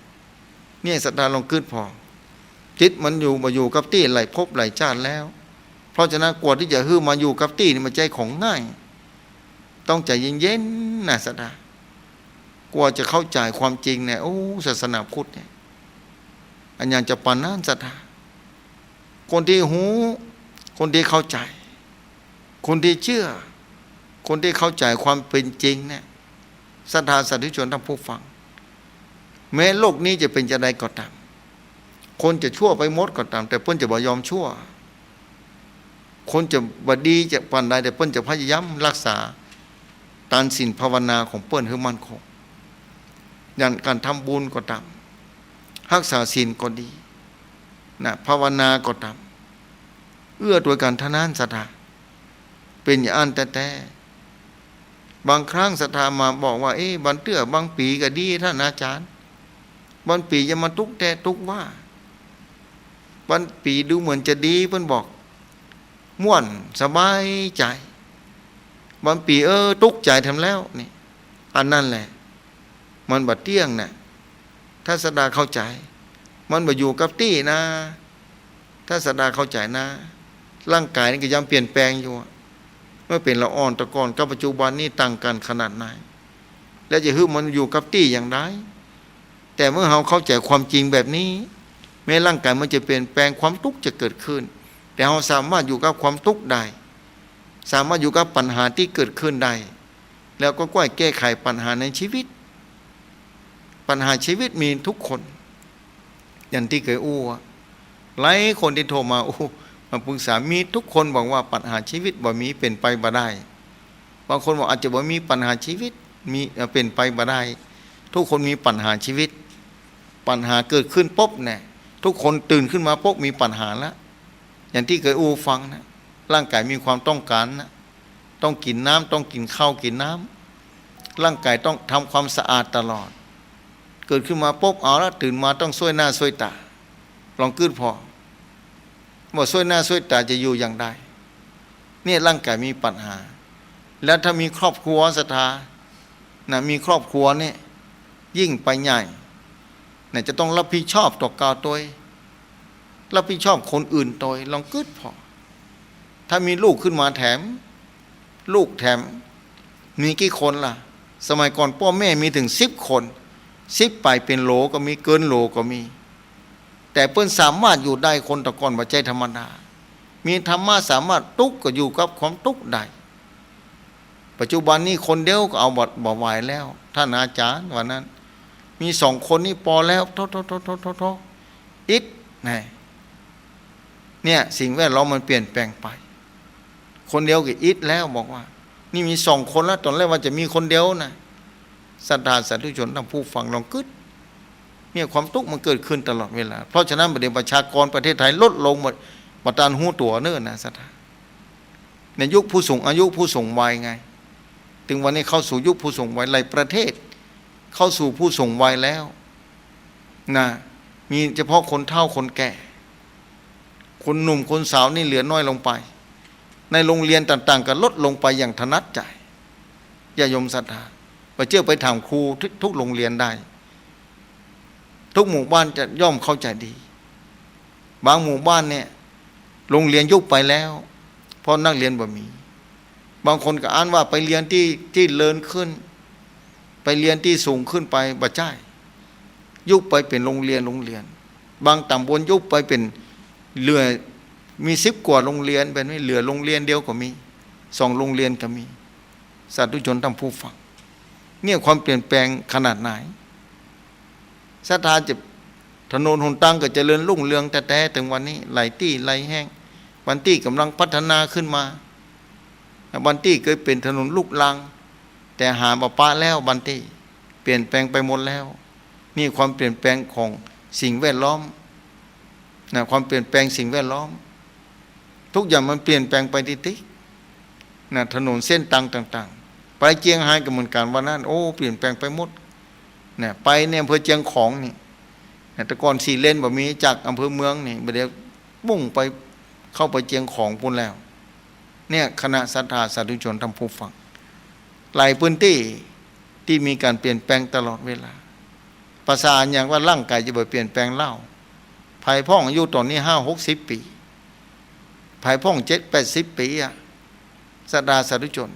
เนี่ย ศรัทธาลองกึ๊ดผ่อ จิตมันอยู่บ่อยู่กับตี้หลายภพหลายจาติแล้ว เพราะฉะนั้นกว่าตี้จะหื้อมาอยู่กับตี้นี่มันบ่ใจ้ของง่าย ต้องใจ๋เย็นๆ นะ ศรัทธา กว่าจะเข้าใจ๋ความจริงเนี่ย โอ้ ศาสนาพุทธเนี่ย อันยังจะปานนั้นศรัทธา คนตี้ฮู้ คนตี้เข้าใจ๋ คนตี้เจื้อ คนตี้เข้าใจ๋ความเป๋นจริงเนี่ย ศรัทธาสาธุชนท่านผู้ฟัง แม้โลกนี้จะเป๋นจาใดก็ต๋าม คนจะชั่วไปหมดก็ต๋าม แต่เปิ้นจะบ่ยอมชั่ว คนจะบ่ดีจะปานใด แต่เปิ้นจะพยายามฮักษาตานศีลภาวนาของเปิ้นหื้อมั่นคง อย่างก๋านทำบุญก็ต๋าม ฮักษาศีลก็ดี นะ ภาวนาก็ต๋าม เอื้อตวยกั๋นเต้านั้นศรัทธา เป๋นอย่างอั้นแต๊ๆ บางครั้งศรัทธามาบอกว่า เอ๊ะ บางเตื้อ บางปี๋ก็ดีต้านอาจ๋ารย์ บางปี๋จะมาตุ๊กแต๊ตุ๊กว่า บางปี๋ดูเหมือนจะดี เปิ้นบอก ม่วน สบายใจ๋ บางปี๋ เออ ตุ๊กใจ๋แถมแล้ว นี่ อันนั้นแหละ มันบ่เตี้ยงนะ ถ้าศรัทธาเข้าใจ๋ มันบ่อยู่กับตี้นะ ถ้าศรัทธาเข้าใจ๋นะ ร่างก๋ายนี่ก็ยังเปลี่ยนแปลงอยู่อะ เมื่อเป๋นละอ่อนตะก่อนกับปัจจุบันนี่ต่างกั๋นขนาดไหน แล้วจะหื้อมันอยู่กับตี้อย่างใด แต่เมื่อเฮาเข้าใจ๋ความจริงแบบนี้ แม้ร่างก๋ายมันจะเปลี่ยนแปลง ความตุ๊กจะเกิดขึ้น แต่เฮาสามารถอยู่กับความตุ๊กได้ สามารถอยู่กับปัญหาตี้เกิดขึ้นได้ แล้วก็ก้อยแก้ไขปัญหาในชีวิต ปัญหาชีวิตมีทุกคน อย่างตี้เกยอู้อะ หลายคนตี้โทรมาอู้ มาปรึกษา มีทุกคนบอกว่าปัญหาชีวิตบ่มี เป๋นไปบ่ได้ บางคนบอกอาจจะบ่มีปัญหาชีวิต มี เอ่อ เป๋นไปบ่ได้ ทุกคนมีปัญหาชีวิต ปัญหาเกิดขึ้นปุ๊บเนี่ย ทุกคนตื่นขึ้นมาปุ๊บมีปัญหาละ อย่างตี้เกยอู้ฟังนะ ร่างก๋ายมีความต้องก๋านนะ ต้องกิ๋นน้ำ ต้องกิ๋นข้าวกิ๋นน้ำ ร่างก๋ายต้องทำความสะอาดตลอด เกิดขึ้นมาปุ๊บ เอาละ ตื่นมาต้องซ่วยหน้าซ่วยต๋า ลองกึ๊ดผ่อ บ่ซ่วยหน้าซ่วยต๋าจะอยู่อย่างใด เนี่ยร่างก๋ายมีปัญหา แล้วถ้ามีครอบครัวศรัทธา นะ มีครอบครัวเนี่ย ยิ่งไปใหญ่ นะ จะต้องรับผิดชอบต่อก๋าวตวย รับผิดชอบคนอื่นตวย ลองกึ๊ดผ่อ ถ้ามีลูกขึ้นมาแถม ลูกแถม มีกี่คนล่ะ สมัยก่อนป้อแม่มีเถิงสิบคน สิบป๋ายเป๋นโหลก็มี เกินโหลก็มี แต่เปิ้นสามารถอยู่ได้ คนตะก่อนบ่ใจ้ธรรมดา มีธรรมะสามารถตุ๊กก็อยู่กับความตุ๊กได้ ปัจจุบันนี้คนเดียวก็เอาบ่ บ่ไหวแล้ว ต้านอาจ๋ารย์ว่านั้น มีสองคนนี่ปอแล้ว โธ่ โธ่ โธ่ อิด นะ เนี่ย สิ่งแวดล้อมมันเปลี่ยนแปลงไป คนเดียวก็อิดแล้ว บอกว่า นี่มีสองคนแล้ว ต๋อนแรกว่าจะมีคนเดียวนะ ศรัทธาสาธุชนท่านผู้ฟังลองกึ๊ด เนี่ย ความตุ๊กมันเกิดขึ้นตลอดเวลา เพราะฉะนั้นบัดนี้ประชากรประเทศไทยลดลงหมด บ่ตันฮู้ตั๋วเนิ่นนะศรัทธา ในยุคผู้สูงอายุผู้สูงวัยไง ตึงวันนี้เข้าสู่ยุคผู้สูงวัย หลายประเทศเข้าสู่ผู้สูงวัยแล้ว นะ มีเฉพาะคนเฒ่าคนแก่ คนหนุ่มคนสาวนี่เหลือน้อยลงไป ในโรงเรียนต่างๆ ก็ลดลงไปอย่างถนัดใจ๋ ญาติโยมศรัทธา ไปเจียวไปถามครูทุก ทุกโรงเรียนได้ ทุกหมู่บ้านจะย่อมเข้าใจ๋ดี บางหมู่บ้านเนี่ย โรงเรียนยุบไปแล้ว เพราะนักเรียนบ่มี บางคนก็อ้างว่าไปเฮียนตี้ ตี้เจริญขึ้น ไปเฮียนตี้สูงขึ้นไป บ่ใจ้ ยุบไปเป๋นโรงเรียน โรงเรียน บางต๋ำบลยุบไปเป๋น เหลือ มีสิบกว่าโรงเรียน แบบนี้เหลือโรงเรียนเดียวก็มี สองโรงเรียนก็มี สาธุชนท่านผู้ฟัง เนี่ย ความเปลี่ยนแปลงขนาดไหน ศรัทธาจะ ถนนหนตางก็เจริญรุ่งเรืองแต๊ๆ ตึงวันนี้ หลายตี้หลายแห่ง บางตี้ก่ำลังพัฒนาขึ้นมา บางตี้เกยเป๋นถนนลูกรัง แต่หาบ่ปะแล้ว บางตี้เปลี่ยนแปลงไปหมดแล้ว นี่ความเปลี่ยนแปลงของสิ่งแวดล้อม นะ ความเปลี่ยนแปลงสิ่งแวดล้อม ทุกอย่างมันเปลี่ยนแปลงไปติ๊กๆ นะ ถนนเส้นตางต่างๆ ไปเจียงฮายก็เหมือนกั๋น วันนั้น โอ้ เปลี่ยนแปลงไปหมด นะ ไปในอำเภอเจียงของนี่ นะ แต่ก่อนสี่เลนบ่มี จากอำเภอเมืองนี่ บ่าเดี่ยวมุ่งไป เข้าไปเจียงของปู๊นแล้ว เนี่ย คณะศรัทธาสาธุชนท่านผู้ฟัง หลายพื้นตี้ตี้มีก๋านเปลี่ยนแปลงตลอดเวลา ภาษาอย่างว่าร่างก๋ายจะบ่เปลี่ยนแปลงเล่า ใผพ่องอายุต๋อนนี้ห้าหกสิบปี๋ ใผพ่องเจ็ดแปดสิบปี๋อะ ศรัทธาสาธุชน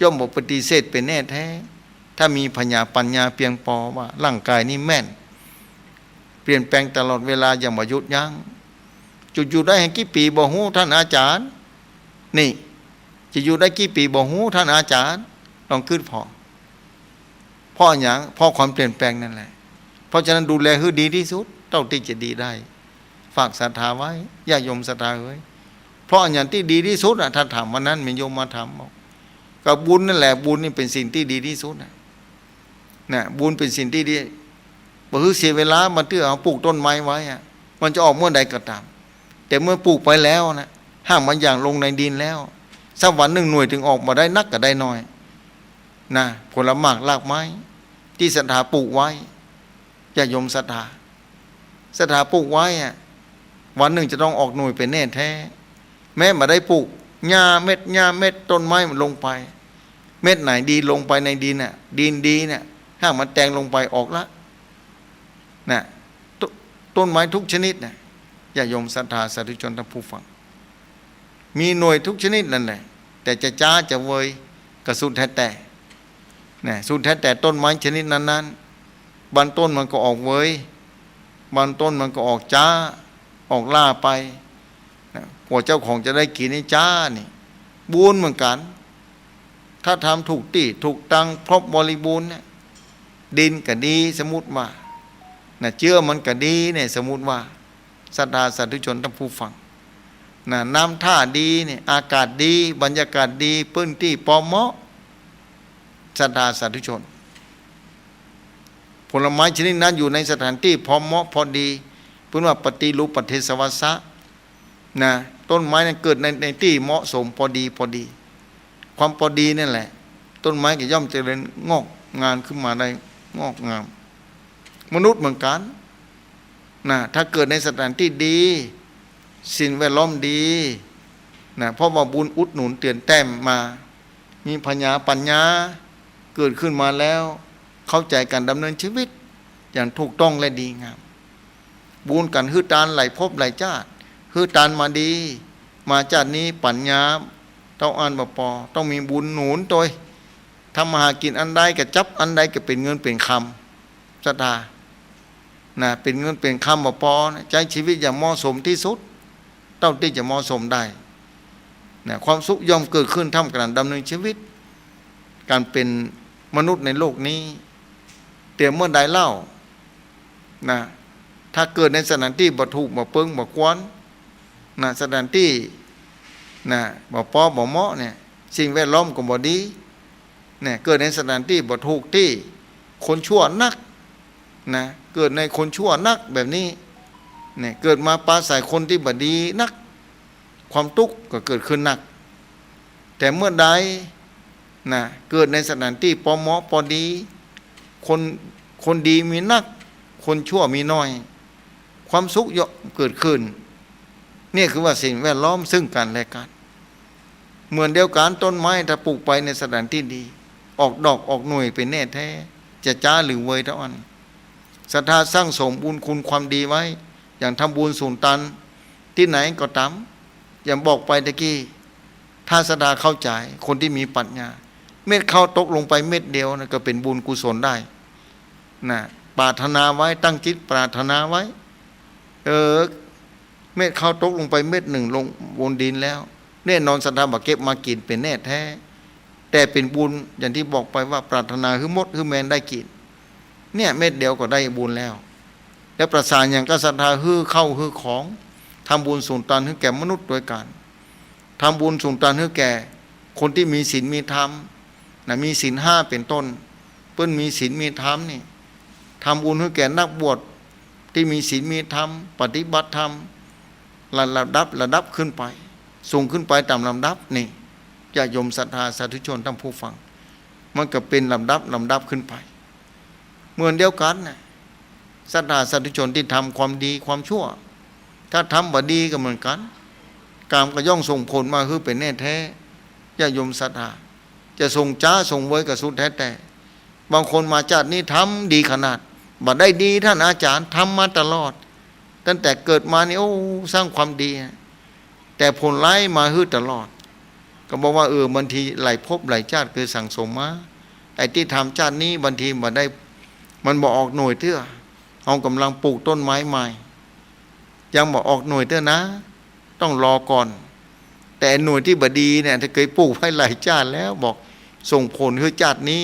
ย่อมบ่ปฏิเสธเป๋นแน่แท้ ถ้ามีผญาปั๋ญญาเปียงปอว่าร่างกายนี่แม่น เปลี่ยนแปลงตลอดเวลาอย่างบ่หยุดยั้ง จะอยู่ได้แหงกี่ปี๋บ่ฮู้ต้านอาจ๋ารย์ นี่ จะอยู่ได้กี่ปี๋บ่ฮู้ต้านอาจ๋ารย์ ลองกึ๊ดผ่อ เพราะอะหยัง เพราะความเปลี่ยนแปลงนั่นแหละ เพราะฉะนั้นดูแลหื้อดีตี้สุด เต้าตี้จะดีได้ ฝากศรัทธาไว้ ญาติโยมศรัทธาเอ๋ย เพราะอะหยังตี้ดีตี้สุดอะ ถ้าถามวันนั้นมีโยมมาถามบอก ก็บุญนั่นแหละ บุญนี่เป๋นสิ่งตี้ดีตี้สุดนะ นะ บุญเป๋นสิ่งตี้ดี บ่หื้อเสียเวลา บ่าเตื้อเฮาปลูกต้นไม้ไว้อะ มันจะออกเมื่อใดก็ต๋าม แต่เมื่อปลูกไปแล้วนะ หากมันหยั่งลงในดินแล้ว สักวันนึ่งหน่วยตึงออกมาได้นักก็ได้น้อย นะ ผลหมากรากไม้ ตี้ศรัทธาปลูกไว้ ญาติโยมศรัทธา ศรัทธาปลูกไว้อะ วันนึ่งจะต้องออกหน่วยเป๋นแน่แท้ แม้บ่ได้ปลูก หญ้าเม็ด หญ้าเม็ด ต้นไม้มันลงไป เม็ดไหนดีลงไปในดินน่ะ ดินดีเนี่ย หากมันแตงลงไปออกละ นะ ต้น ต้นไม้ทุกชนิดน่ะ ญาติโยมศรัทธาสาธุชนท่านผู้ฟัง มีหน่วยทุกชนิดนั่นแหละ แต่จะจ๊าจะเวยก็สุดแท้แต่ นะ สุดแท้แต่ต้นไม้ชนิดนั้นๆ บางต้นมันก็ออกเวย บางต้นมันก็ออกจ๊า ออกล้าไป นะ กว่าเจ้าของจะได้กิ๋นนี่จ๊านี่ บุญเหมือนกั๋น ถ้าทำถูกตี้ถูกตัง ครบบริบูรณ์เนี่ย ดินก็ดี สมมุติว่า นะ เจื้อมันก็ดีเนี่ย สมมุติว่า ศรัทธาสาธุชนท่านผู้ฟัง นะ น้ำท่าดีเนี่ย อากาศดี บรรยากาศดี พื้นตี้พอเหมาะ ศรัทธาสาธุชน ผลไม้ชนิดนั้นอยู่ในสถานตี้พอเหมาะพอดี เปิ้นว่าปฏิรูปปเทศวัสสะ นะ ต้นไม้นั้นเกิดใน ในตี้เหมาะสมพอดีพอดี ความพอดีนั่นแหละ ต้นไม้ก็ย่อมเจริญงอกงามขึ้นมาได้งอกงาม มนุษย์เหมือนกั๋น นะ ถ้าเกิดในสถานตี้ดี สิ่งแวดล้อมดี นะ เพราะว่าบุญอุดหนุนเตื้อนแต้มมา มีผญาปั๋ญญาเกิดขึ้นมาแล้ว เข้าใจ๋ก๋านดำเนินชีวิตอย่างถูกต้องและดีงาม บุญกั๋นหื้อตานหลายภพหลายจาติ หื้อตานมาดี มาจาตินี้ปั๋ญญาเต้าอั้นบ่ปอ ต้องมีบุญหนุนตวย ทำมาหากิ๋นอันใดก็จับอันใดก็เป๋นเงินเป๋นคำ ศรัทธา นะ เป๋นเงินเป๋นคำบ่ปอนะ ใจ๊ชีวิตอย่างเหมาะสมตี้สุด เต้าตี้จะเหมาะสมได้ นะ ความสุขย่อมเกิดขึ้นท่ามกลางดำเนินชีวิต ก๋านเป๋นมนุษย์ในโลกนี้ แต่เมื่อใดเล่า นะ ถ้าเกิดในสถานตี้บ่ถูก บ่เปิง บ่ควร นะ สถานตี้ นะ บ่ปอ บ่เหมาะเนี่ย สิ่งแวดล้อมก็บ่ดี เนี่ย เกิดในสถานตี้บ่ถูกตี้ คนชั่วนัก นะ เกิดในคนชั่วนักแบบนี้ เนี่ย เกิดมาปราศรัยคนตี้บ่ดีนัก ความตุ๊กข์ก็เกิดขึ้นนัก แต่เมื่อใด นะ เกิดในสถานตี้ปอเหมาะปอดี คน คนดีมีนัก คนชั่วมีน้อย ความสุขย่อมเกิดขึ้น เนี่ยคือว่าสิ่งแวดล้อมซึ่งกั๋นและกั๋น เหมือนเดียวกั๋น ต้นไม้ถ้าปลูกไปในสถานตี้ดี ออกดอกออกหน่วยเป๋นแน่แท้ จะจ๊าหรือเวยเต้าอั้น ศรัทธาสั่งสมบุญคุณความดีไว้ อย่างทำบุญสุนตันตี้ไหนก็ต๋าม อย่างบอกไปตะกี้ ถ้าศรัทธาเข้าใจ๋ คนตี้มีปั๋ญญา เม็ดข้าวตกลงไปเม็ดเดียวนะ ก็เป๋นบุญกุศลได้ นะ ปรารถนาไว้ ตั้งจิตปรารถนาไว้ เออ เม็ดข้าวตกลงไปเม็ดนึ่งลงบนดินแล้ว แน่นอนศรัทธาบ่เก็บมากิ๋นเป๋นแน่แท้ แต่เป๋นบุญอย่างตี้บอกไปว่าปรารถนาหื้อหมดหื้อแมนได้กิ๋น เนี่ยเม็ดเดียวก็ได้บุญแล้ว แล้วประสานอย่างกับศรัทธาหื้อข้าวหื้อของ ทำบุญสุนตันหื้อแก่มนุษย์ตวยกั๋น ทำบุญสุนตันหื้อแก่คนตี้มีศีลมีธรรม นะ มีศีลห้าเป๋นต้น เปิ้นมีศีลมีธรรมนี่ ทำบุญหื้อแก่นักบวชตี้มีศีลมีธรรม ปฏิบัติธรรม ระดับ ระดับขึ้นไป สูงขึ้นไปต๋ามลำดับนี่ ญาติโยมศรัทธาสาธุชนท่านผู้ฟัง มันก็เป๋นลำดับ ลำดับขึ้นไป เหมือนเดียวกั๋นนะ ศรัทธาสาธุชนตี้ทำความดีความชั่ว ถ้าทำบ่ดีก็เหมือนกั๋น กรรมก็ย่อมส่งผลมาหื้อเป๋นแน่แท้ ญาติโยมศรัทธา จะส่งจ๊าส่งเวยก็สุดแท้แต่ บางคนมาจาตินี้ทำดีขนาด บ่ได้ดีต้านอาจ๋ารย์ ทำมาตลอด ตั้งแต่เกิดมานี่ โอ้ สร้างความดี แต่ผลร้ายมาหื้อตลอด ก็บอกว่า เออ บางทีหลายภพหลายจาติเคยสั่งสมมา ไอ้ตี้ทำจาตินี้บางทีบ่ได้ มันบ่ออกหน่วยเตื้อ เฮาก่ำลังปลูกต้นไม้ใหม่ ยังบ่ออกหน่วยเตื้อนะ ต้องรอก่อน แต่หน่วยตี้บ่ดีเนี่ย ถ้าเกยปลูกไว้หลายจาติแล้ว บอกส่งผลหื้อจาตินี้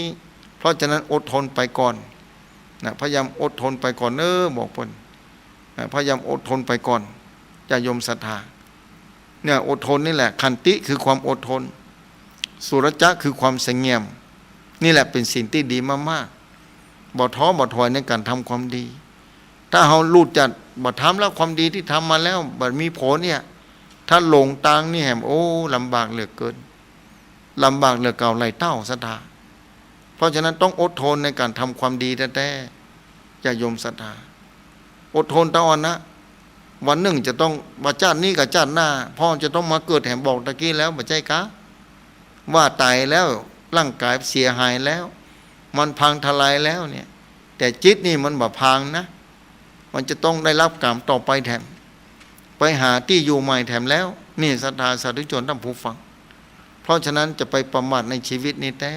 เพราะฉะนั้นอดทนไปก่อนนะ พยายามอดทนไปก่อนเน้อ บอกเปิ้นนะ พยายามอดทนไปก่อน ญาติโยมศรัทธา เนี่ย อดทนนี่แหละ ขันติคือความอดทน สุรจะคือความสงบ นี่แหละเป๋นสิ่งตี้ดีมากๆ บ่ท้อบ่ถอยในก๋านทำความดี ถ้าเฮาหลุดจาก บ่ทำแล้ว ความดีตี้ทำมาแล้ว บ่มีผลเนี่ย ถ้าหลงตางนี่แหม โอ้ ลำบากเหลือเกิน ลำบากเหลือเก่าหลายเต้า ศรัทธา เพราะฉะนั้นต้องอดทนในก๋านทำความดีแต๊ๆ ญาติโยมศรัทธา อดทนตะอ่อนนะ วันนึ่งจะต้อง ว่าจาตินี้กับจาติหน้า พ่อจะต้องมาเกิดแหม บอกตะกี้แล้ว บ่ใจ้กา ว่าต๋ายแล้ว ร่างก๋ายเสียหายแล้ว มันพังทลายแล้วเนี่ย แต่จิตนี่มันบ่พังนะ มันจะต้องได้ฮับก๋รรมต่อไปแถม ไปหาตี้อยู่ใหม่แถมแล้ว นี่ศรัทธาสาธุชนท่านผู้ฟัง เพราะฉะนั้นจะไปประมาทในชีวิตนี้แต๊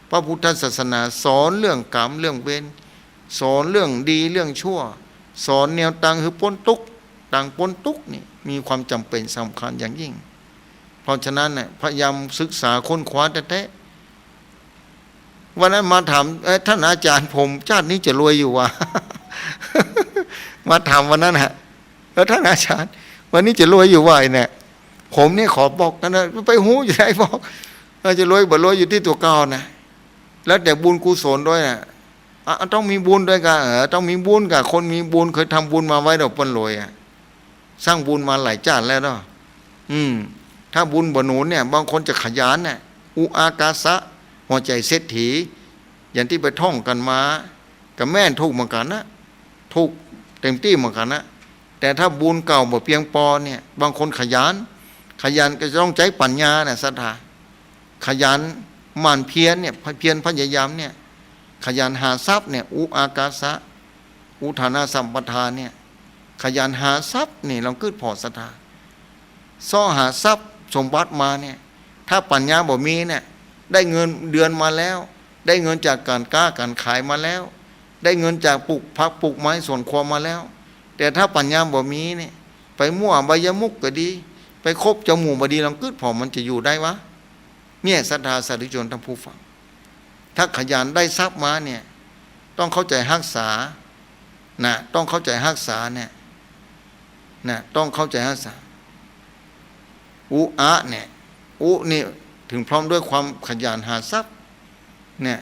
พระพุทธศาสนาสอนเรื่องกรรม เรื่องเวร สอนเรื่องดี เรื่องชั่ว สอนแนวตางหื้อป๊นตุ๊กข์ ตางป๊นตุ๊ข์นี่มีความจ๋ำเป๋นสำคัญอย่างยิ่ง เพราะฉะนั้นเนี่ย พยายามศึกษาค้นคว้าแต๊ๆ วันนั้นมาถาม เอ๊ะ ท่านอาจารย์ ผมจาตินี้จะรวยอยู่บ่า มาถามวันนั้นฮะ เออ ท่านอาจารย์ วันนี้จะรวยอยู่บ่าเนี่ย ผมเนี่ยขอบอกนะ ไปฮู้จะได้บอก เออ จะรวยบ่รวยอยู่ตี้ตั๋วเก่านะ แล้วแต่บุญกุศลด้วยนะ อ่ะ ต้องมีบุญด้วยกา เออ ต้องมีบุญกา คนมีบุญ เกยทำบุญมาไว้ดอก เปิ้นรวยอะ สร้างบุญมาหลายจาติแล้วเนาะ อืม ถ้าบุญบ่หนุนเนี่ย บางคนจะขยันเนี่ย อุอากาสะ หัวใจ๋เศรษฐี อย่างตี้ไปท่องกั๋นมา ก็แม่นถูกเหมือนกั๋นนะ ถูกเต็มตี้เหมือนกั๋นนะ แต่ถ้าบุญเก่าบ่เปียงปอเนี่ย บางคนขยัน ขยันก็จะต้องใจ๊ปัญญานะ ศรัทธา ขยันหมั่นเพียรเนี่ย เพียรพยายามเนี่ย ขยันหาทรัพย์เนี่ย อุอากาสะ อุทานะสัมปทาเนี่ย ขยันหาทรัพย์นี่ ลองกึ๊ดผ่อ ศรัทธา เซาะหาทรัพย์สมบัติมาเนี่ย ถ้าปัญญาบ่มีเนี่ย ได้เงินเดือนมาแล้ว ได้เงินจากก๋านก๊าก๋านขายมาแล้ว ได้เงินจากปลูกผักปลูกไม้สวนครัวมาแล้ว แต่ถ้าปัญญาบ่มีเนี่ย ไปมั่วอบายมุขก็ดี ไปคบเจ้าหมู่บ่ดี ลองกึ๊ดผ่อ มันจะอยู่ได้วะ เนี่ย ศรัทธาสาธุชนท่านผู้ฟัง ถ้าขยันได้ทรัพย์มาเนี่ย ต้องเข้าใจ๋ฮักษา นะ ต้องเข้าใจ๋ฮักษาเนี่ย นะ ต้องเข้าใจ๋ฮักษา อุอะเนี่ย อุนี่ถึงพร้อมด้วยความขยันหาทรัพย์ เนี่ย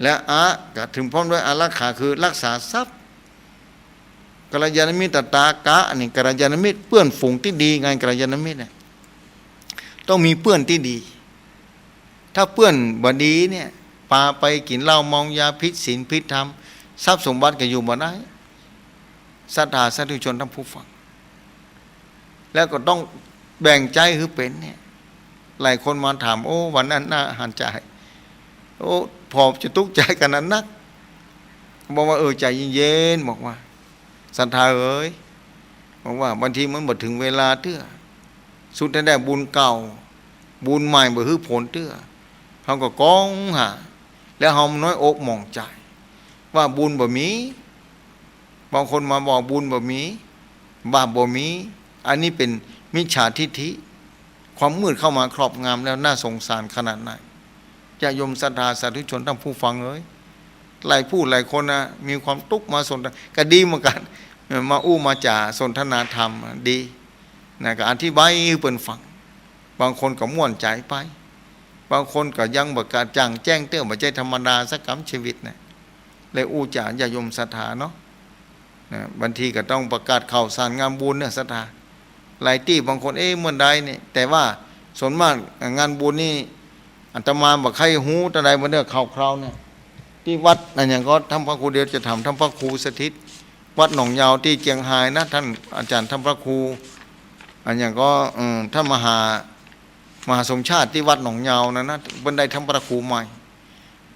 และอะก็ถึงพร้อมด้วยอารักขา คือรักษาทรัพย์ กัลยาณมิตรตากะนี่ กัลยาณมิตรเปื้อนฝูงตี้ดีไง กัลยาณมิตรเนี่ย ต้องมีเปื้อนตี้ดี ถ้าเปื้อนบ่ดีเนี่ย ปาไปกิ๋นเหล้าเมายา ผิดศีลผิดธรรม ทรัพย์สมบัติก็อยู่บ่ได้ ศรัทธาสาธุชนท่านผู้ฟัง แล้วก็ต้องแบ่งใจ๊หื้อเป๋นเนี่ย หลายคนมาถาม โอ้ วันนั้นน่าหันใจ๋ โอ้ ผ่อจะตุ๊กข์ใจ๋กั๋นนัก บอกว่า เออ ใจ๋เย็นๆ บอกว่า ศรัทธาเอ๋ย บอกว่าบางทีมันบ่ถึงเวลาเตื้อ สุดแท้ๆ บุญเก่า บุญใหม่บ่หื้อผลเตื้อ เฮาก็ก้องหา แล้วเฮาน้อยอกหมองใจ๋ ว่าบุญบ่มี บางคนมาบอกบุญบ่มี บาปบ่มี อันนี้เป๋นมิจฉาทิฏฐิ ความมืดเข้ามาครอบงำแล้ว น่าสงสารขนาดไหน ญาติโยมศรัทธาสาธุชนท่านผู้ฟังเอ๋ย หลายผู้หลายคนนะ มีความตุ๊กข์มาสนทนา ก็ดีเหมือนกั๋น เออ มาอู้มาจ๋าสนทนาธรรม ดี นะ ก็อธิบายหื้อเปิ้นฟัง บางคนก็ม่วนใจ๋ไป บางคนก็ยังบ่กระจ่างแจ้งเตื้อ บ่ใจ้ธรรมดาสักกำ ชีวิตนะ เลยอู้จ๋าญาติโยมศรัทธาเนาะ นะ บางทีก็ต้องประกาศข่าวสารงานบุญเนี่ย ศรัทธา หลายตี้ บางคน เอ๊ะ เมื่อใดเนี่ย แต่ว่าส่วนมากงานบุญนี่ อาตมาบ่ใค่ฮู้เต้าใด บ่าเตื้อข่าวคราวเนี่ย ตี้วัดอะหยังก็ ท่านพระครู เดี๋ยวจะถามท่านพระครูสถิต วัดหนองยาวตี้เจียงฮายนะ ท่านอาจารย์ท่านพระครู อะหยังก็ เอ่อ ท่านมหา มหาสมชาติตี้วัดหนองยาวนั่นนะ เปิ้นได้ท่านพระครูใหม่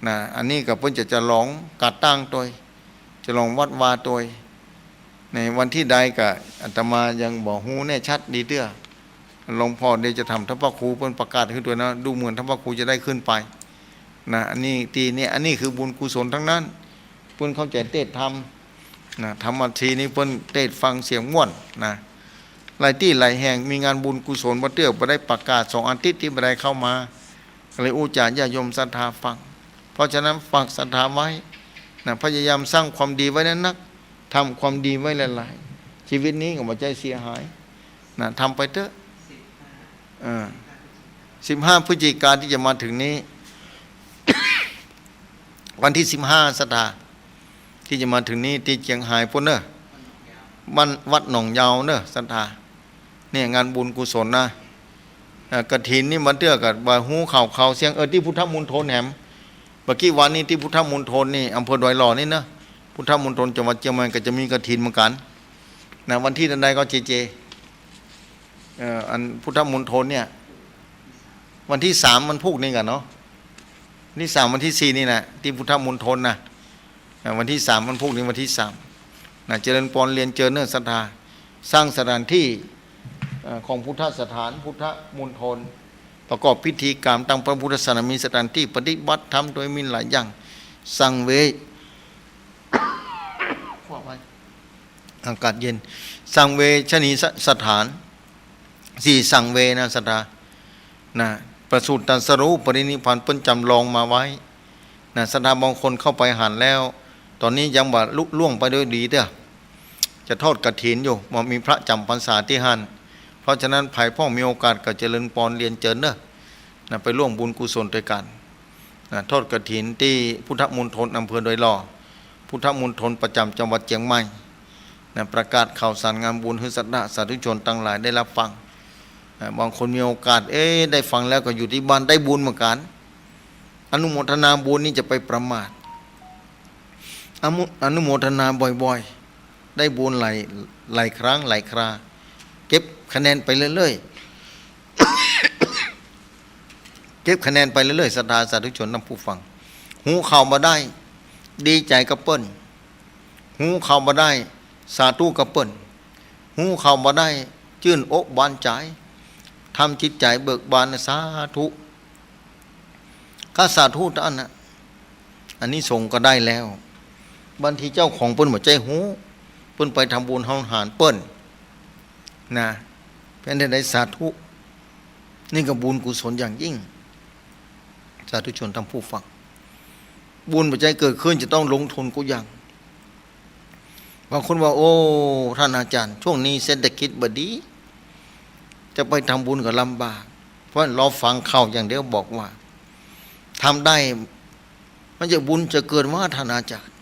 นะ อันนี้ก็เปิ้นจะ จะลองก่อตั้งตวย จะลองวัดวาตวย ในวันตี้ใดก็อาตมายังบ่ฮู้แน่ชัดดีเตื้อ หลวงพ่อเดี๋ยวจะถามท่านพระครูเปิ้นประกาศหื้อตวยนะ ดูเหมือนท่านพระครูจะได้ขึ้นไป นะ อันนี้ตี้เนี่ย อันนี้คือบุญกุศลตังนั้น เปิ้นเข้าใจ๋เตศน์ธรรม นะ ธรรมบันทีนี้เปิ้นเตศน์ฟังเสียงม่วน นะ หลายตี้หลายแห่งมีงานบุญกุศล บ่าเตื้อบ่ได้ประกาศ สองอาทิตย์ตี้บ่ได้เข้ามา ก็เลยอู้จ๋าญาติโยมศรัทธาฟัง เพราะฉะนั้นฝากศรัทธาไว้ นะ พยายามสร้างความดีไว้นักๆ ทำความดีไว้หลายๆ ชีวิตนี้ก็บ่ใจ้เสียหาย นะ ทำไปเต๊อะ เออ สิบห้าพฤศจิกาตี้จะมาเถิงนี้ วันตี้สิบห้า ศรัทธา ตี้จะมาเถิงนี้ตี้เจียงฮายปู้นเน่อ บ้านวัดหนองยาวเน่อศรัทธา เนี่ยงานบุญกุศลนะ เอ่อ กฐินนี่บ่าเตื้อก็บ่ฮู้ข่าวข่าวเสียง เออ ตี้พุทธมณฑลแหม เมื่อกี้วานนี้ตี้พุทธมณฑลนี่ อำเภอดอยหล่อนี่เน่อ พุทธมณฑลจังหวัดเจียงใหม่ก็จะมีกฐินเหมือนกั๋น นะ วันตี้เท่าใดก็เจเจ เอ่อ อันพุทธมณฑลเนี่ย วันตี้สามวันพูกนี้กั๋นเนาะ วันตี้สามวันตี้สี่นี่แหละ ตี้พุทธมณฑลนะ อ่า วันตี้สามวันพูกนี้วันตี้สาม นะ เจริญปอนเรียนเจิญเน่อศรัทธา สร้างสถานตี้ เอ่อ ของพุทธสถาน พุทธมณฑล ประกอบพิธีกรรมตางพระพุทธศาสนา มีสถานตี้ปฏิบัติธรรมโดยมีหลายอย่าง สังเวช ขออภัย อากาศเย็น สังเวชนียสถาน สี่สังเวนะศรัทธา นะ ประสูติตรัสรู้ปรินิพพานเปิ้นจำลองมาไว้ นะ ศรัทธาบางคนเข้าไปหั้นแล้ว ต๋อนนี้ยังบ่ลุล่วงไปด้วยดีเตื้อ จะทอดกฐินอยู่ บ่มีพระจ๋ำพรรษาตี้หั้น เพราะฉะนั้นใผพ่องมีโอกาสก็เจริญปอนเรียนเจิญเน่อ นะ ไปร่วมบุญกุศลตวยกั๋น นะ ทอดกฐินตี้พุทธมณฑลอำเภอดอยหล่อ พุทธมณฑลประจ๋ำจังหวัดเจียงใหม่ นะ ประกาศข่าวสารงานบุญหื้อศรัทธาสาธุชนตังหลายได้ฮับฟัง นะ บางคนมีโอกาส เอ๊ะ ได้ฟังแล้วก็อยู่ตี้บ้านได้บุญเหมือนกั๋น อนุโมทนาบุญนี่จะไปประมาท อนุ อนุโมทนาบ่อยๆ ได้บุญหลาย หลายครั้งหลายครา เก็บคะแนนไปเรื่อยๆ เก็บคะแนนไปเรื่อยๆ ศรัทธาสาธุชนท่านผู้ฟัง ฮู้ข่าวบ่าได้ ดีใจ๋กับเปิ้น ฮู้ข่าวบ่าได้ สาธุกับเปิ้น ฮู้ข่าวบ่าได้ จื้นอกบานใจ๋ ทำจิตใจ๋เบิกบาน สาธุ ก็สาธุเต้าอั้นนะ อานิสงส์ก็ได้แล้ว บางทีเจ้าของเปิ้นบ่ใจ้ฮู้ เปิ้นไปทำบุญเฮาหารเปิ้น นะ เปิ้นได้สาธุ นี่ก็บุญกุศลอย่างยิ่ง สาธุชนท่านผู้ฟัง บุญบ่ใจ้เกิดขึ้นจะต้องลงทุนกู้อย่าง บางคนว่า โอ้ ท่านอาจารย์ ช่วงนี้เศรษฐกิจบ่ดี จะไปทำบุญก็ลำบาก เพราะรอฟังข่าวอย่างเดียวบอกว่า ทำได้ มันจะบุญจะเกิดว่าท่านอาจารย์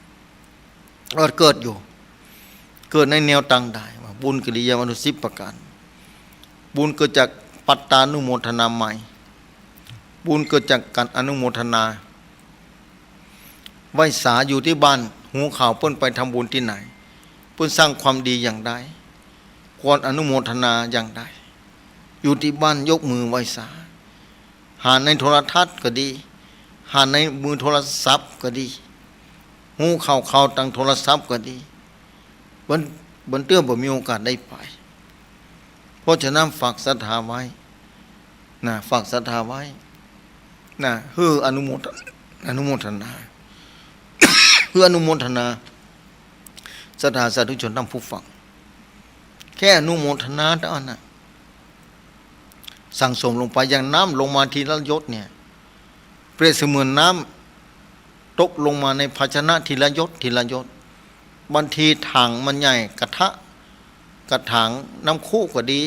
เออ เกิดอยู่ เกิดในแนวตังได้ ว่าบุญกิริยามนุษย์สิบประการ บุญเกิดจากปัตตานุโมทนาใหม่ บุญเกิดจากการอนุโมทนา ไหว้สาอยู่ตี้บ้าน ฮู้ข่าวเปิ้นไปทำบุญตี้ไหน เปิ้นสร้างความดีอย่างใด ควรอนุโมทนาอย่างใด อยู่ตี้บ้านยกมือไหว้สา หารในโทรทัศน์ก็ดี หารในมือโทรศัพท์ก็ดี ฮู้ข่าวข่าวตางโทรศัพท์ก็ดี บ่า บ่าเตื้อบ่มีโอกาสได้ไป เพราะฉะนั้นฝากศรัทธาไว้ นะ ฝากศรัทธาไว้ นะ หื้ออนุโมท อนุโมทนา หื้ออนุโมทนา ศรัทธาสาธุชนท่านผู้ฟัง แค่อนุโมทนาเต้าอั้นนะ สั่งสมลงไป อย่างน้ำลงมาทีละหยดเนี่ย เปรียบเสมือนน้ำตกลงมาในภาชนะทีละหยด ทีละหยด บางทีถังมันใหญ่ กระทะ กระถางน้ำคุก็ดี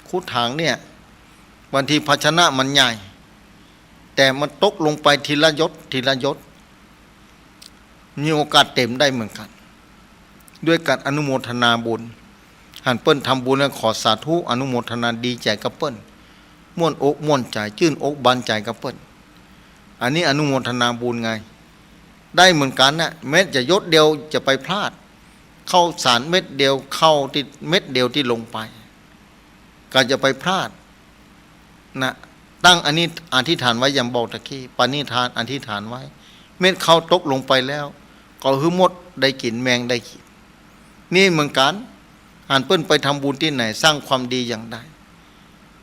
คุถังเนี่ย บางทีภาชนะมันใหญ่ แต่มันตกลงไปทีละหยด ทีละหยด มีโอกาสเต็มได้เหมือนกั๋น ด้วยการอนุโมทนาบุญ หันเปิ้นทำบุญแล้วขอสาธุอนุโมทนาดีใจ๋กับเปิ้น ม่วนอกม่วนใจ๋ จื้นอกบานใจ๋กับเปิ้น อันนี้อนุโมทนาบุญไง ได้เหมือนกั๋นนะ แม้จะหยดเดียวจะไปพลาด ข้าวสารเม็ดเดียว ข้าวตี้เม็ดเดียวตี้ลงไป ก็จะไปพลาด นะ ตั้งอันนี้อธิษฐานไว้ อย่างบอกตะกี้ ปณิธานอธิษฐานไว้ เม็ดข้าวตกลงไปแล้ว ก็หื้อมดได้กิ๋น แมงได้กิ๋น นี่เหมือนกั๋น หันเปิ้นไปทำบุญตี้ไหน สร้างความดีอย่างใด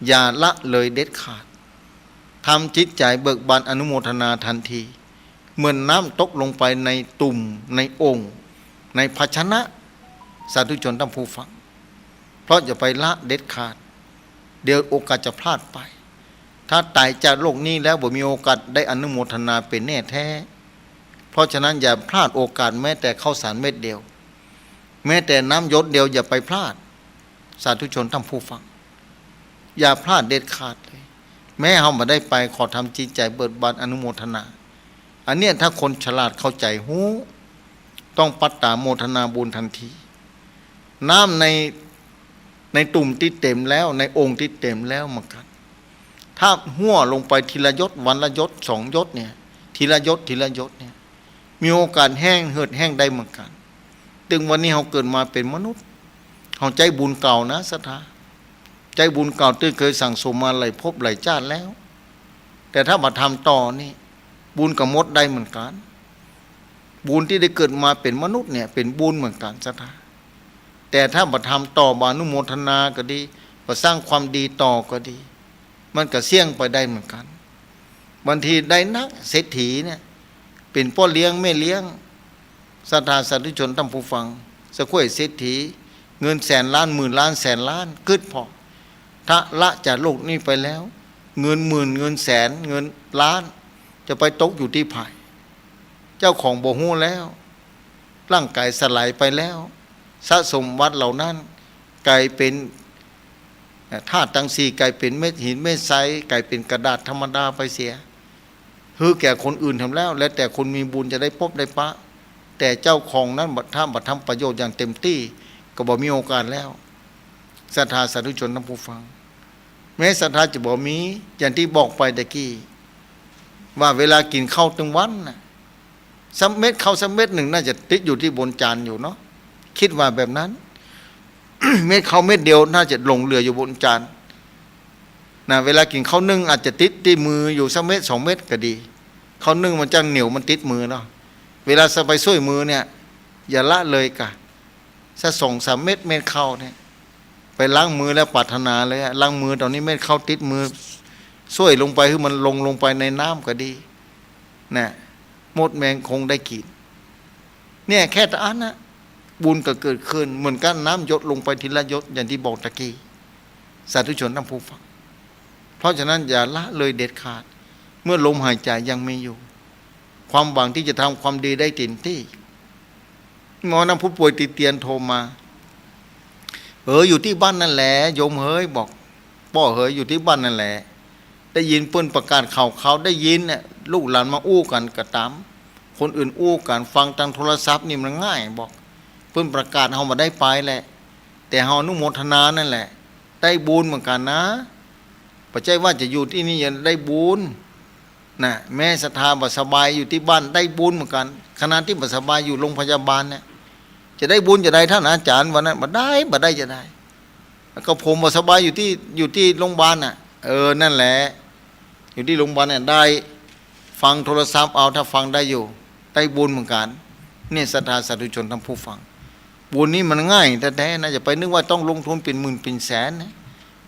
อย่าละเลยเด็ดขาด ทำจิตใจ๋เบิกบานอนุโมทนาตันที เหมือนน้ำตกลงไปในตุ่ม ในโอ่ง ในภาชนะ สาธุชนท่านผู้ฟัง เพราะอย่าไปละเด็ดขาด เดี๋ยวโอกาสจะพลาดไป ถ้าต๋ายจากโลกนี้แล้วบ่มีโอกาสได้อนุโมทนาเป๋นแน่แต๊ เพราะฉะนั้นอย่าพลาดโอกาสแม้แต่ข้าวสารเม็ดเดียว แม้แต่น้ำหยดเดียวอย่าไปพลาด สาธุชนท่านผู้ฟัง อย่าพลาดเด็ดขาดเลย แม้เฮาบ่ได้ไป ขอทำจิตใจ๋เบิกบานอนุโมทนา อันเนี้ยถ้าคนฉลาดเข้าใจ๋ฮู้ ต้องปัตตาโมทนาบุญตันที น้ำใน ในตุ่มตี้เต๋มแล้ว ในโอ่งตี้เต๋มแล้วเหมือนกั๋น ถ้าหั้วลงไปทีละหยด วันละหยด สองหยดเนี่ย ทีละหยด ทีละหยดเนี่ย มีโอกาสแห้ง เหือดแห้งได้เหมือนกั๋น ตึงวันนี้เฮาเกิดมาเป๋นมนุษย์ เฮาใจ๊บุญเก่านะศรัทธา ใจ๊บุญเก่าตี้เกยสั่งสมมาหลายภพหลายจาติแล้ว แต่ถ้าบ่ทำต่อนี่ บุญก็หมดได้เหมือนกั๋น บุญตี้ได้เกิดมาเป๋นมนุษย์เนี่ย เป๋นบุญเหมือนกั๋นศรัทธา แต่ถ้าบ่ทำต่อ บ่อนุโมทนาก็ดี บ่สร้างความดีต่อก็ดี มันก็เสี้ยงไปได้เหมือนกั๋น บางทีได้นัก เศรษฐีเนี่ย เป๋นป้อเลี้ยงแม่เลี้ยง ศรัทธาสาธุชนท่านผู้ฟัง สะข้วยเศรษฐี เงินแสนล้าน หมื่นล้าน แสนล้าน กึ๊ดผ่อ ถ้าละจากโลกนี้ไปแล้ว เงินหมื่น เงินแสน เงินล้าน จะไปตกอยู่ตี้ใผ เจ้าของบ่ฮู้แล้ว ร่างก๋ายสลายไปแล้ว ทรัพย์สมบัติเหล่านั้นก๋ายเป๋น เอ่อ ธาตุตังสี่ก๋ายเป๋นเม็ดหินเม็ดทราย ก๋ายเป๋นกระดาษธรรมดาไปเสีย หื้อแก่คนอื่นแถมแล้ว แล้วแต่คนมีบุญจะได้ปบได้ปะ แต่เจ้าของนั้นบ่ ถ้าบ่ทำประโยชน์อย่างเต็มตี้ ก็บ่มีโอกาสแล้ว ศรัทธาสาธุชนท่านผู้ฟัง แม้ศรัทธาจะบ่มี อย่างตี้บอกไปตะกี้ ว่าเวลากิ๋นข้าวตึงวันน่ะ สักเม็ดข้าวสักเม็ดนึ่งน่าจะติดอยู่ตี้บนจานอยู่เนาะ กึ๊ดว่าแบบนั้น เม็ดข้าวเม็ดเดียวน่าจะหลงเหลืออยู่บนจานนะ เวลากิ๋นข้าวนึ่งอาจจะติดตี้มืออยู่สักเม็ดสองเม็ดก็ดี ข้าวนึ่งมันจั้งเหนียวมันติดมือเนาะ เวลาจะไปส้วยมือเนี่ย อย่าละเลยก่ะ สักสองสามเม็ด เม็ดข้าวเนี่ย ไปล้างมือแล้วปรารถนาเลยอะ ล้างมือต๋อนนี้เม็ดข้าวติดมือ ส้วยลงไปหื้อมันลง ลงไปในน้ำก็ดี นะ มดแมงคงได้กิ๋น เนี่ยแค่ตะอั้นนะ บุญก็เกิดขึ้น เหมือนกั๋นน้ำหยดลงไปทีละหยด อย่างตี้บอกตะกี้ สาธุชนท่านผู้ฟัง เพราะฉะนั้นอย่าละเลยเด็ดขาด เมื่อลมหายใจ๋ยังมีอยู่ ความหวังตี้จะทำความดีได้เต็มตี้ หมอน้ำพุผู้ป่วยติดเตียงโทรมา เออ อยู่ตี้บ้านนั่นแหละ โยมเหย บอก ป้อเหย อยู่ตี้บ้านนั่นแหละ ได้ยินเปิ้นประกาศข่าว ข่าวได้ยินเนี่ย ลูกหลานมาอู้กั๋นก็ต๋าม คนอื่นอู้กั๋น ฟังตางโทรศัพท์นี่มันง่าย บอก เปิ้นประกาศเฮาบ่ได้ไปแหละ แต่เฮาอนุโมทนานั่นแหละ ได้บุญเหมือนกั๋นนะ บ่ใจ้ว่าจะอยู่ตี้นี่ยังได้บุญ นะ แม้ศรัทธาบ่สบายอยู่ตี้บ้านได้บุญเหมือนกั๋น ขณะตี้บ่สบายอยู่โรงพยาบาลเนี่ย จะได้บุญจะได้ท่านอาจารย์วันนั้น บ่ได้ บ่ได้จะได้ แล้วก็ผมบ่สบายอยู่ตี้ อยู่ตี้โรงพยาบาลน่ะ เออ นั่นแหละ อยู่ตี้โรงพยาบาลเนี่ยได้ ฟังโทรศัพท์เอา ถ้าฟังได้อยู่ ได้บุญเหมือนกั๋น เนี่ยศรัทธาสาธุชนท่านผู้ฟัง บุญนี่มันง่ายแต๊ๆ นะ อย่าไปนึกว่าต้องลงทุนเป๋นหมื่นเป๋นแสนนะ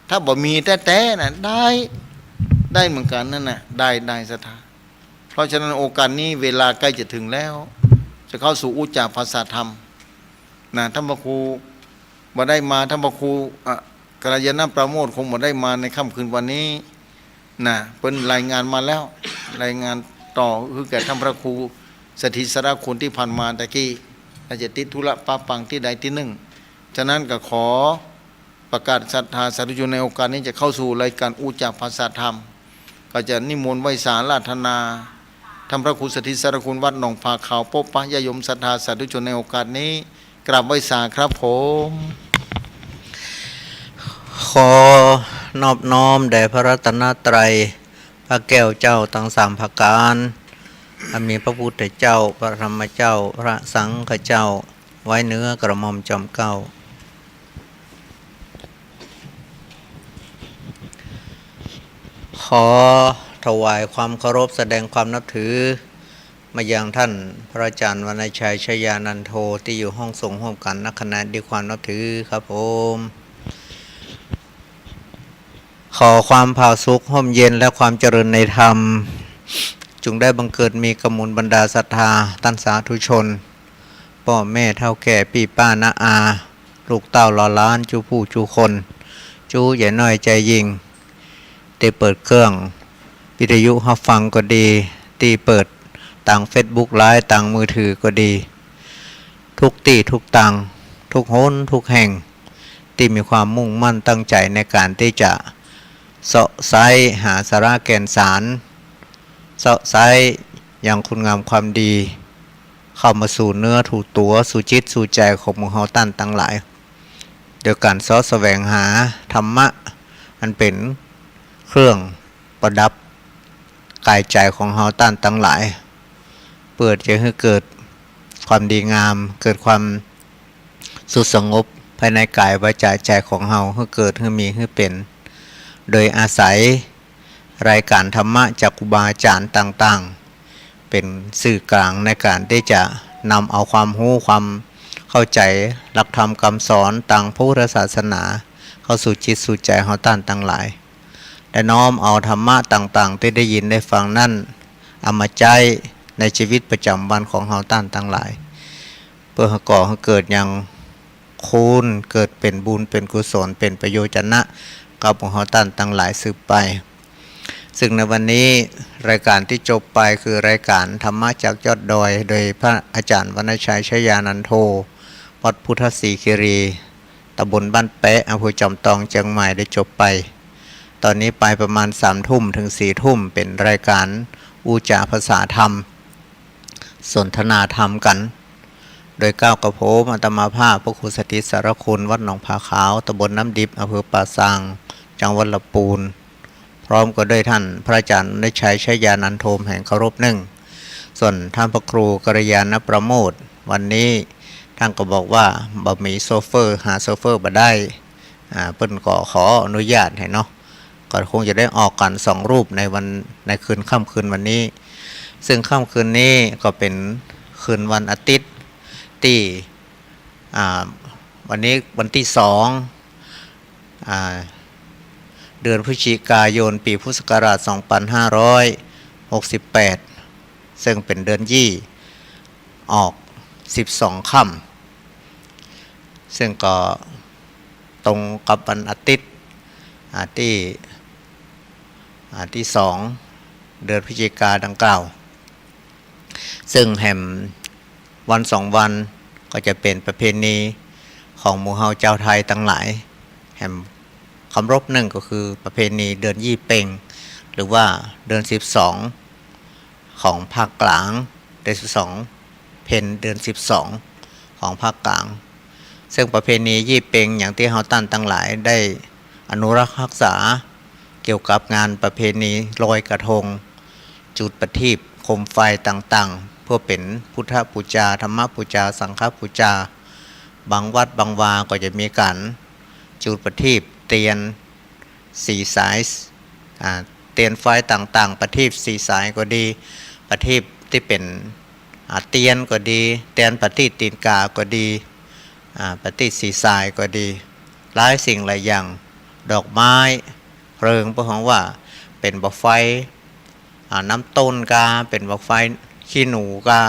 ถ้าบ่มีแต๊ๆ นะ ได้ ได้เหมือนกั๋นนั่นน่ะ ได้ ได้ศรัทธา เพราะฉะนั้นโอกาสนี้เวลาใกล้จะถึงแล้ว จะเข้าสู่อุจจาภาษาธรรมนะ ท่านพระครูบ่ได้มา ท่านพระครู อ่ะ กัลยาณปราโมทย์คงบ่ได้มาในค่ำคืนวันนี้ นะ เปิ้นรายงานมาแล้ว รายงานต่อหื้อแก่ท่านพระครูสถิตสารคุณตี้ผ่านมาตะกี้ อาจจะติดธุระปะปังตี้ใดตี้นึ่ง ฉะนั้นก็ขอประกาศศรัทธาสาธุชนในโอกาสนี้จะเข้าสู่รายการอุจจาภาษาธรรม ก็จะนิมนต์ไหว้สาอาราธนา ท่านพระครูสถิตสารคุณวัดหนองผาขาว ปะปะญาติโยมศรัทธาสาธุชนในโอกาสนี้ กราบไหว้สาครับผม ขอนอบน้อมแด่พระรัตนตรัย พระแก้วเจ้าทั้งสามประก๋าน อันมีพระพุทธเจ้า พระธรรมเจ้า พระสังฆเจ้า ไว้เหนือกระหม่อมจอมเกล้า ขอถวายความเคารพแสดงความนับถือ มายังท่านพระอาจารย์วรรณชัย ชยานันโท ตี้อยู่ห้องสงฆ์ฮ่วมกั๋น ณ ขณะนี้ด้วยความนับถือครับผม ขอความผาสุกฮ่มเย็นและความเจริญในธรรม จุ่งได้บังเกิดมีก้าหมู่บรรดาศรัทธาต้านสาธุชน ป้อแม่เฒ่าแก่ปี้ป้าน้าอา ลูกเต้าเหล่าหลาน จู๊ผู้จู๊คน จู๊ใหญ่น้อยใจ๋ยิ่ง ตี้เปิดเครื่องวิทยุฮับฟังก็ดี ตี้เปิดตางเฟซบุ๊กไลฟ์ ตางมือถือก็ดี ทุกตี้ทุกตาง ทุกหนทุกแห่ง ตี้มีความมุ่งมั่นตั้งใจ๋ในก๋านตี้จะเซาะไซ้หาสาระแก่นสาร เซาะไซ้ยังคุณงามความดี เข้ามาสู่เนื้อสู่ตั๋ว สู่จิตสู่ใจ๋ของหมู่เฮาต้านตังหลาย โดยก๋านเซาะแสวงหาธรรมะ อันเป๋นเครื่องประดับก๋ายใจ๋ของเฮาต้านตังหลาย เปื้อจะหื้อเกิดความดีงาม เกิดความสุขสงบภายในก๋ายวาจ๋าใจ๋ของเฮา หื้อเกิด หื้อมี หื้อเป๋น โดยอาศัยรายก๋านธรรมะจากครูบาอาจ๋ารย์ต่างๆ เป๋นสื่อกลางในก๋านตี้จะนำเอาความฮู้ความเข้าใจ๋หลักธรรมกำสอนตางพระพุทธศาสนา เข้าสู่จิตสู่ใจ๋เฮาต้านตังหลาย และน้อมเอาธรรมะต่างๆ ตี้ได้ยินได้ฟังนั้น เอามาใจ๊ในชีวิตประจ๋ำวันของเฮาต้านตังหลาย เปื้อก่อหื้อเกิดยังคุณ เกิดเป๋นบุญเป๋นกุศล เป๋นประโยชนะกับหมู่เฮาต้านตังหลายสืบไป ซึ่งในวันนี้รายก๋านตี้จบไปคือรายก๋านธรรมะจากยอดดอย โดยพระอาจ๋ารย์วรรณชัย ชยานันโท วัดพุทธศรีคีรี ต๋ำบลบ้านแป๊ะ อำเภอจอมตอง เจียงใหม่ ได้จบไป ต๋อนนี้ไปประมาณสามทุ่มเถิงสี่ทุ่ม เป๋นรายก๋านอู้จ๋าภาษาธรรม สนทนาธรรมกั๋น โดยเกล้ากับผมอาตมาภาพพระครูสถิตสารคุณ วัดหนองผาขาว ต๋ำบลน้ำดิบ อำเภอป่าซาง จังหวัดลำปูน พร้อมก็ด้วยต้านพระอาจ๋ารย์วรรณชัย ชยานันโท แห่งเคารพนึ่ง ส่วนต้านพระครูกัลยาณประโมทย์ วันนี้ต้านก็บอกว่าบ่มีโชเฟอร์ หาโชเฟอร์บ่ได้ อ่า เปิ้นก็ขออนุญาตหื้อเนาะ ก็คงจะได้ออกกั๋นสองรูปในวัน ในคืนค่ำคืนวันนี้ ซึ่งค่ำคืนนี้ก็เป๋นคืนวันอาทิตย์ตี้ อ่า วันนี้วันตี้สอง อ่า เดือนพฤศจิกายน ปี๋พุทธศักราชสองปันห้าร้อยหกสิบแปด ซึ่งเป๋นเดือนยี่ ออกสิบสองค่ำ ซึ่งก็ตรงกับวันอาทิตย์ อ่า ตี้ อ่า ตี้สอง เดือนพฤศจิกาดังกล่าว ซึ่งแหมวันสองวันก็จะเป๋นประเพณีของหมู่เฮาจาวไทยตังหลาย แหมเคารพนึ่งก็คือประเพณีเดือนยี่เป็ง หรือว่าเดือนสิบสองของภาคกลาง เดือนสิบสอง เพ็ญ เดือนสิบสองของภาคกลาง ซึ่งประเพณียี่เป็งอย่างตี้เฮาต้านตังหลายได้อนุรักษ์ฮักษา เกี่ยวกับงานประเพณีลอยกระทง จุดประทีปโคมไฟต่างๆ เพื่อเป๋นพุทธปู๋จา ธรรมปู๋จา สังฆปู๋จา บางวัดบางวาก็จะมีก๋านจุดประทีปเตียนสีสาย อ่า เตียนไฟต่างๆ ประทีปสีสายก็ดี ประทีปตี้เป๋น อ่า เตียนก็ดี เตียนประทีปตีนกาก็ดี อ่า ประทีปสีสายก็ดี หลายสิ่งหลายอย่าง ดอกไม้ เพลิง เปิ้นฮ้องว่าเป๋นบ่าไฟ อ่า น้ำต้นกา เป๋นบ่าไฟขี้หนูกา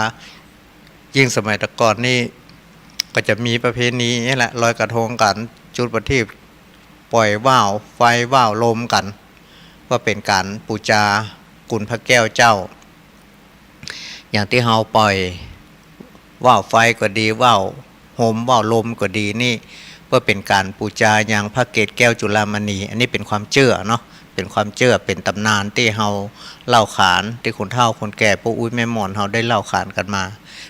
ยิ่งสมัยแต่ก่อนนี่ก็จะมีประเพณีนี่แหละ ลอยกระทงกั๋น จุดประทีป ป่อยว่าวไฟว่าวลมกั๋น เพื่อเป๋นก๋านปู๋จาคุณพระแก้วเจ้า อย่างตี้เฮาป่อยว่าวไฟก็ดี ว่าวโฮม ว่าวลมก็ดีนี่ เพื่อเป๋นก๋านปู๋จายังพระเกศแก้วจุฬามณี อันนี้เป๋นความเจื้อเนาะ เป๋นความเจื้อ เป๋นต๋ำนานตี้เฮาเล่าขาน ตี้คนเฒ่าคนแก่ ป้ออุ๊ยแม่หม่อนเฮาได้เล่าขานกั๋นมา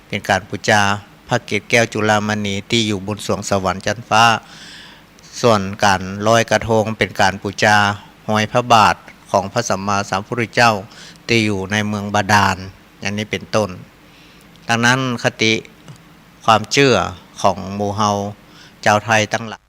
เป๋นก๋านปู๋จาพระเกศแก้วจุฬามณีตี้อยู่บนสวงสวรรค์จั๊นฟ้า ส่วนก๋านลอยกระทงเป๋นก๋านปู๋จาฮอยพระบาทของพระสัมมาสัมพุทธเจ้าตี้อยู่ในเมืองบาดาล อย่างนี้เป๋นต้น ดังนั้นคติความเจื้อของหมู่เฮาจาวไทยตังหลาย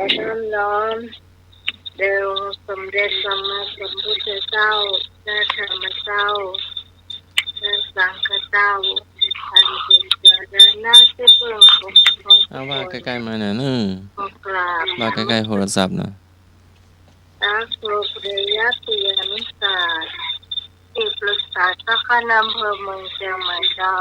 ขอน้อมน้อมแด่องค์สมเด็จสัมมาสัมพุทธเจ้า พระธรรมเจ้า พระสังฆเจ้า อันเป็นสรณะที่พึ่งของ เอาว่าใก้ๆ มาหน่อยเน่อ ขอกราบ ว่าใก้ๆ โทรศัพท์นะ พระครูปิยะปิยานุสาสน์ ที่ปรึกษาเจ้าคณะอำเภอเมืองเจียงใหม่เจ้า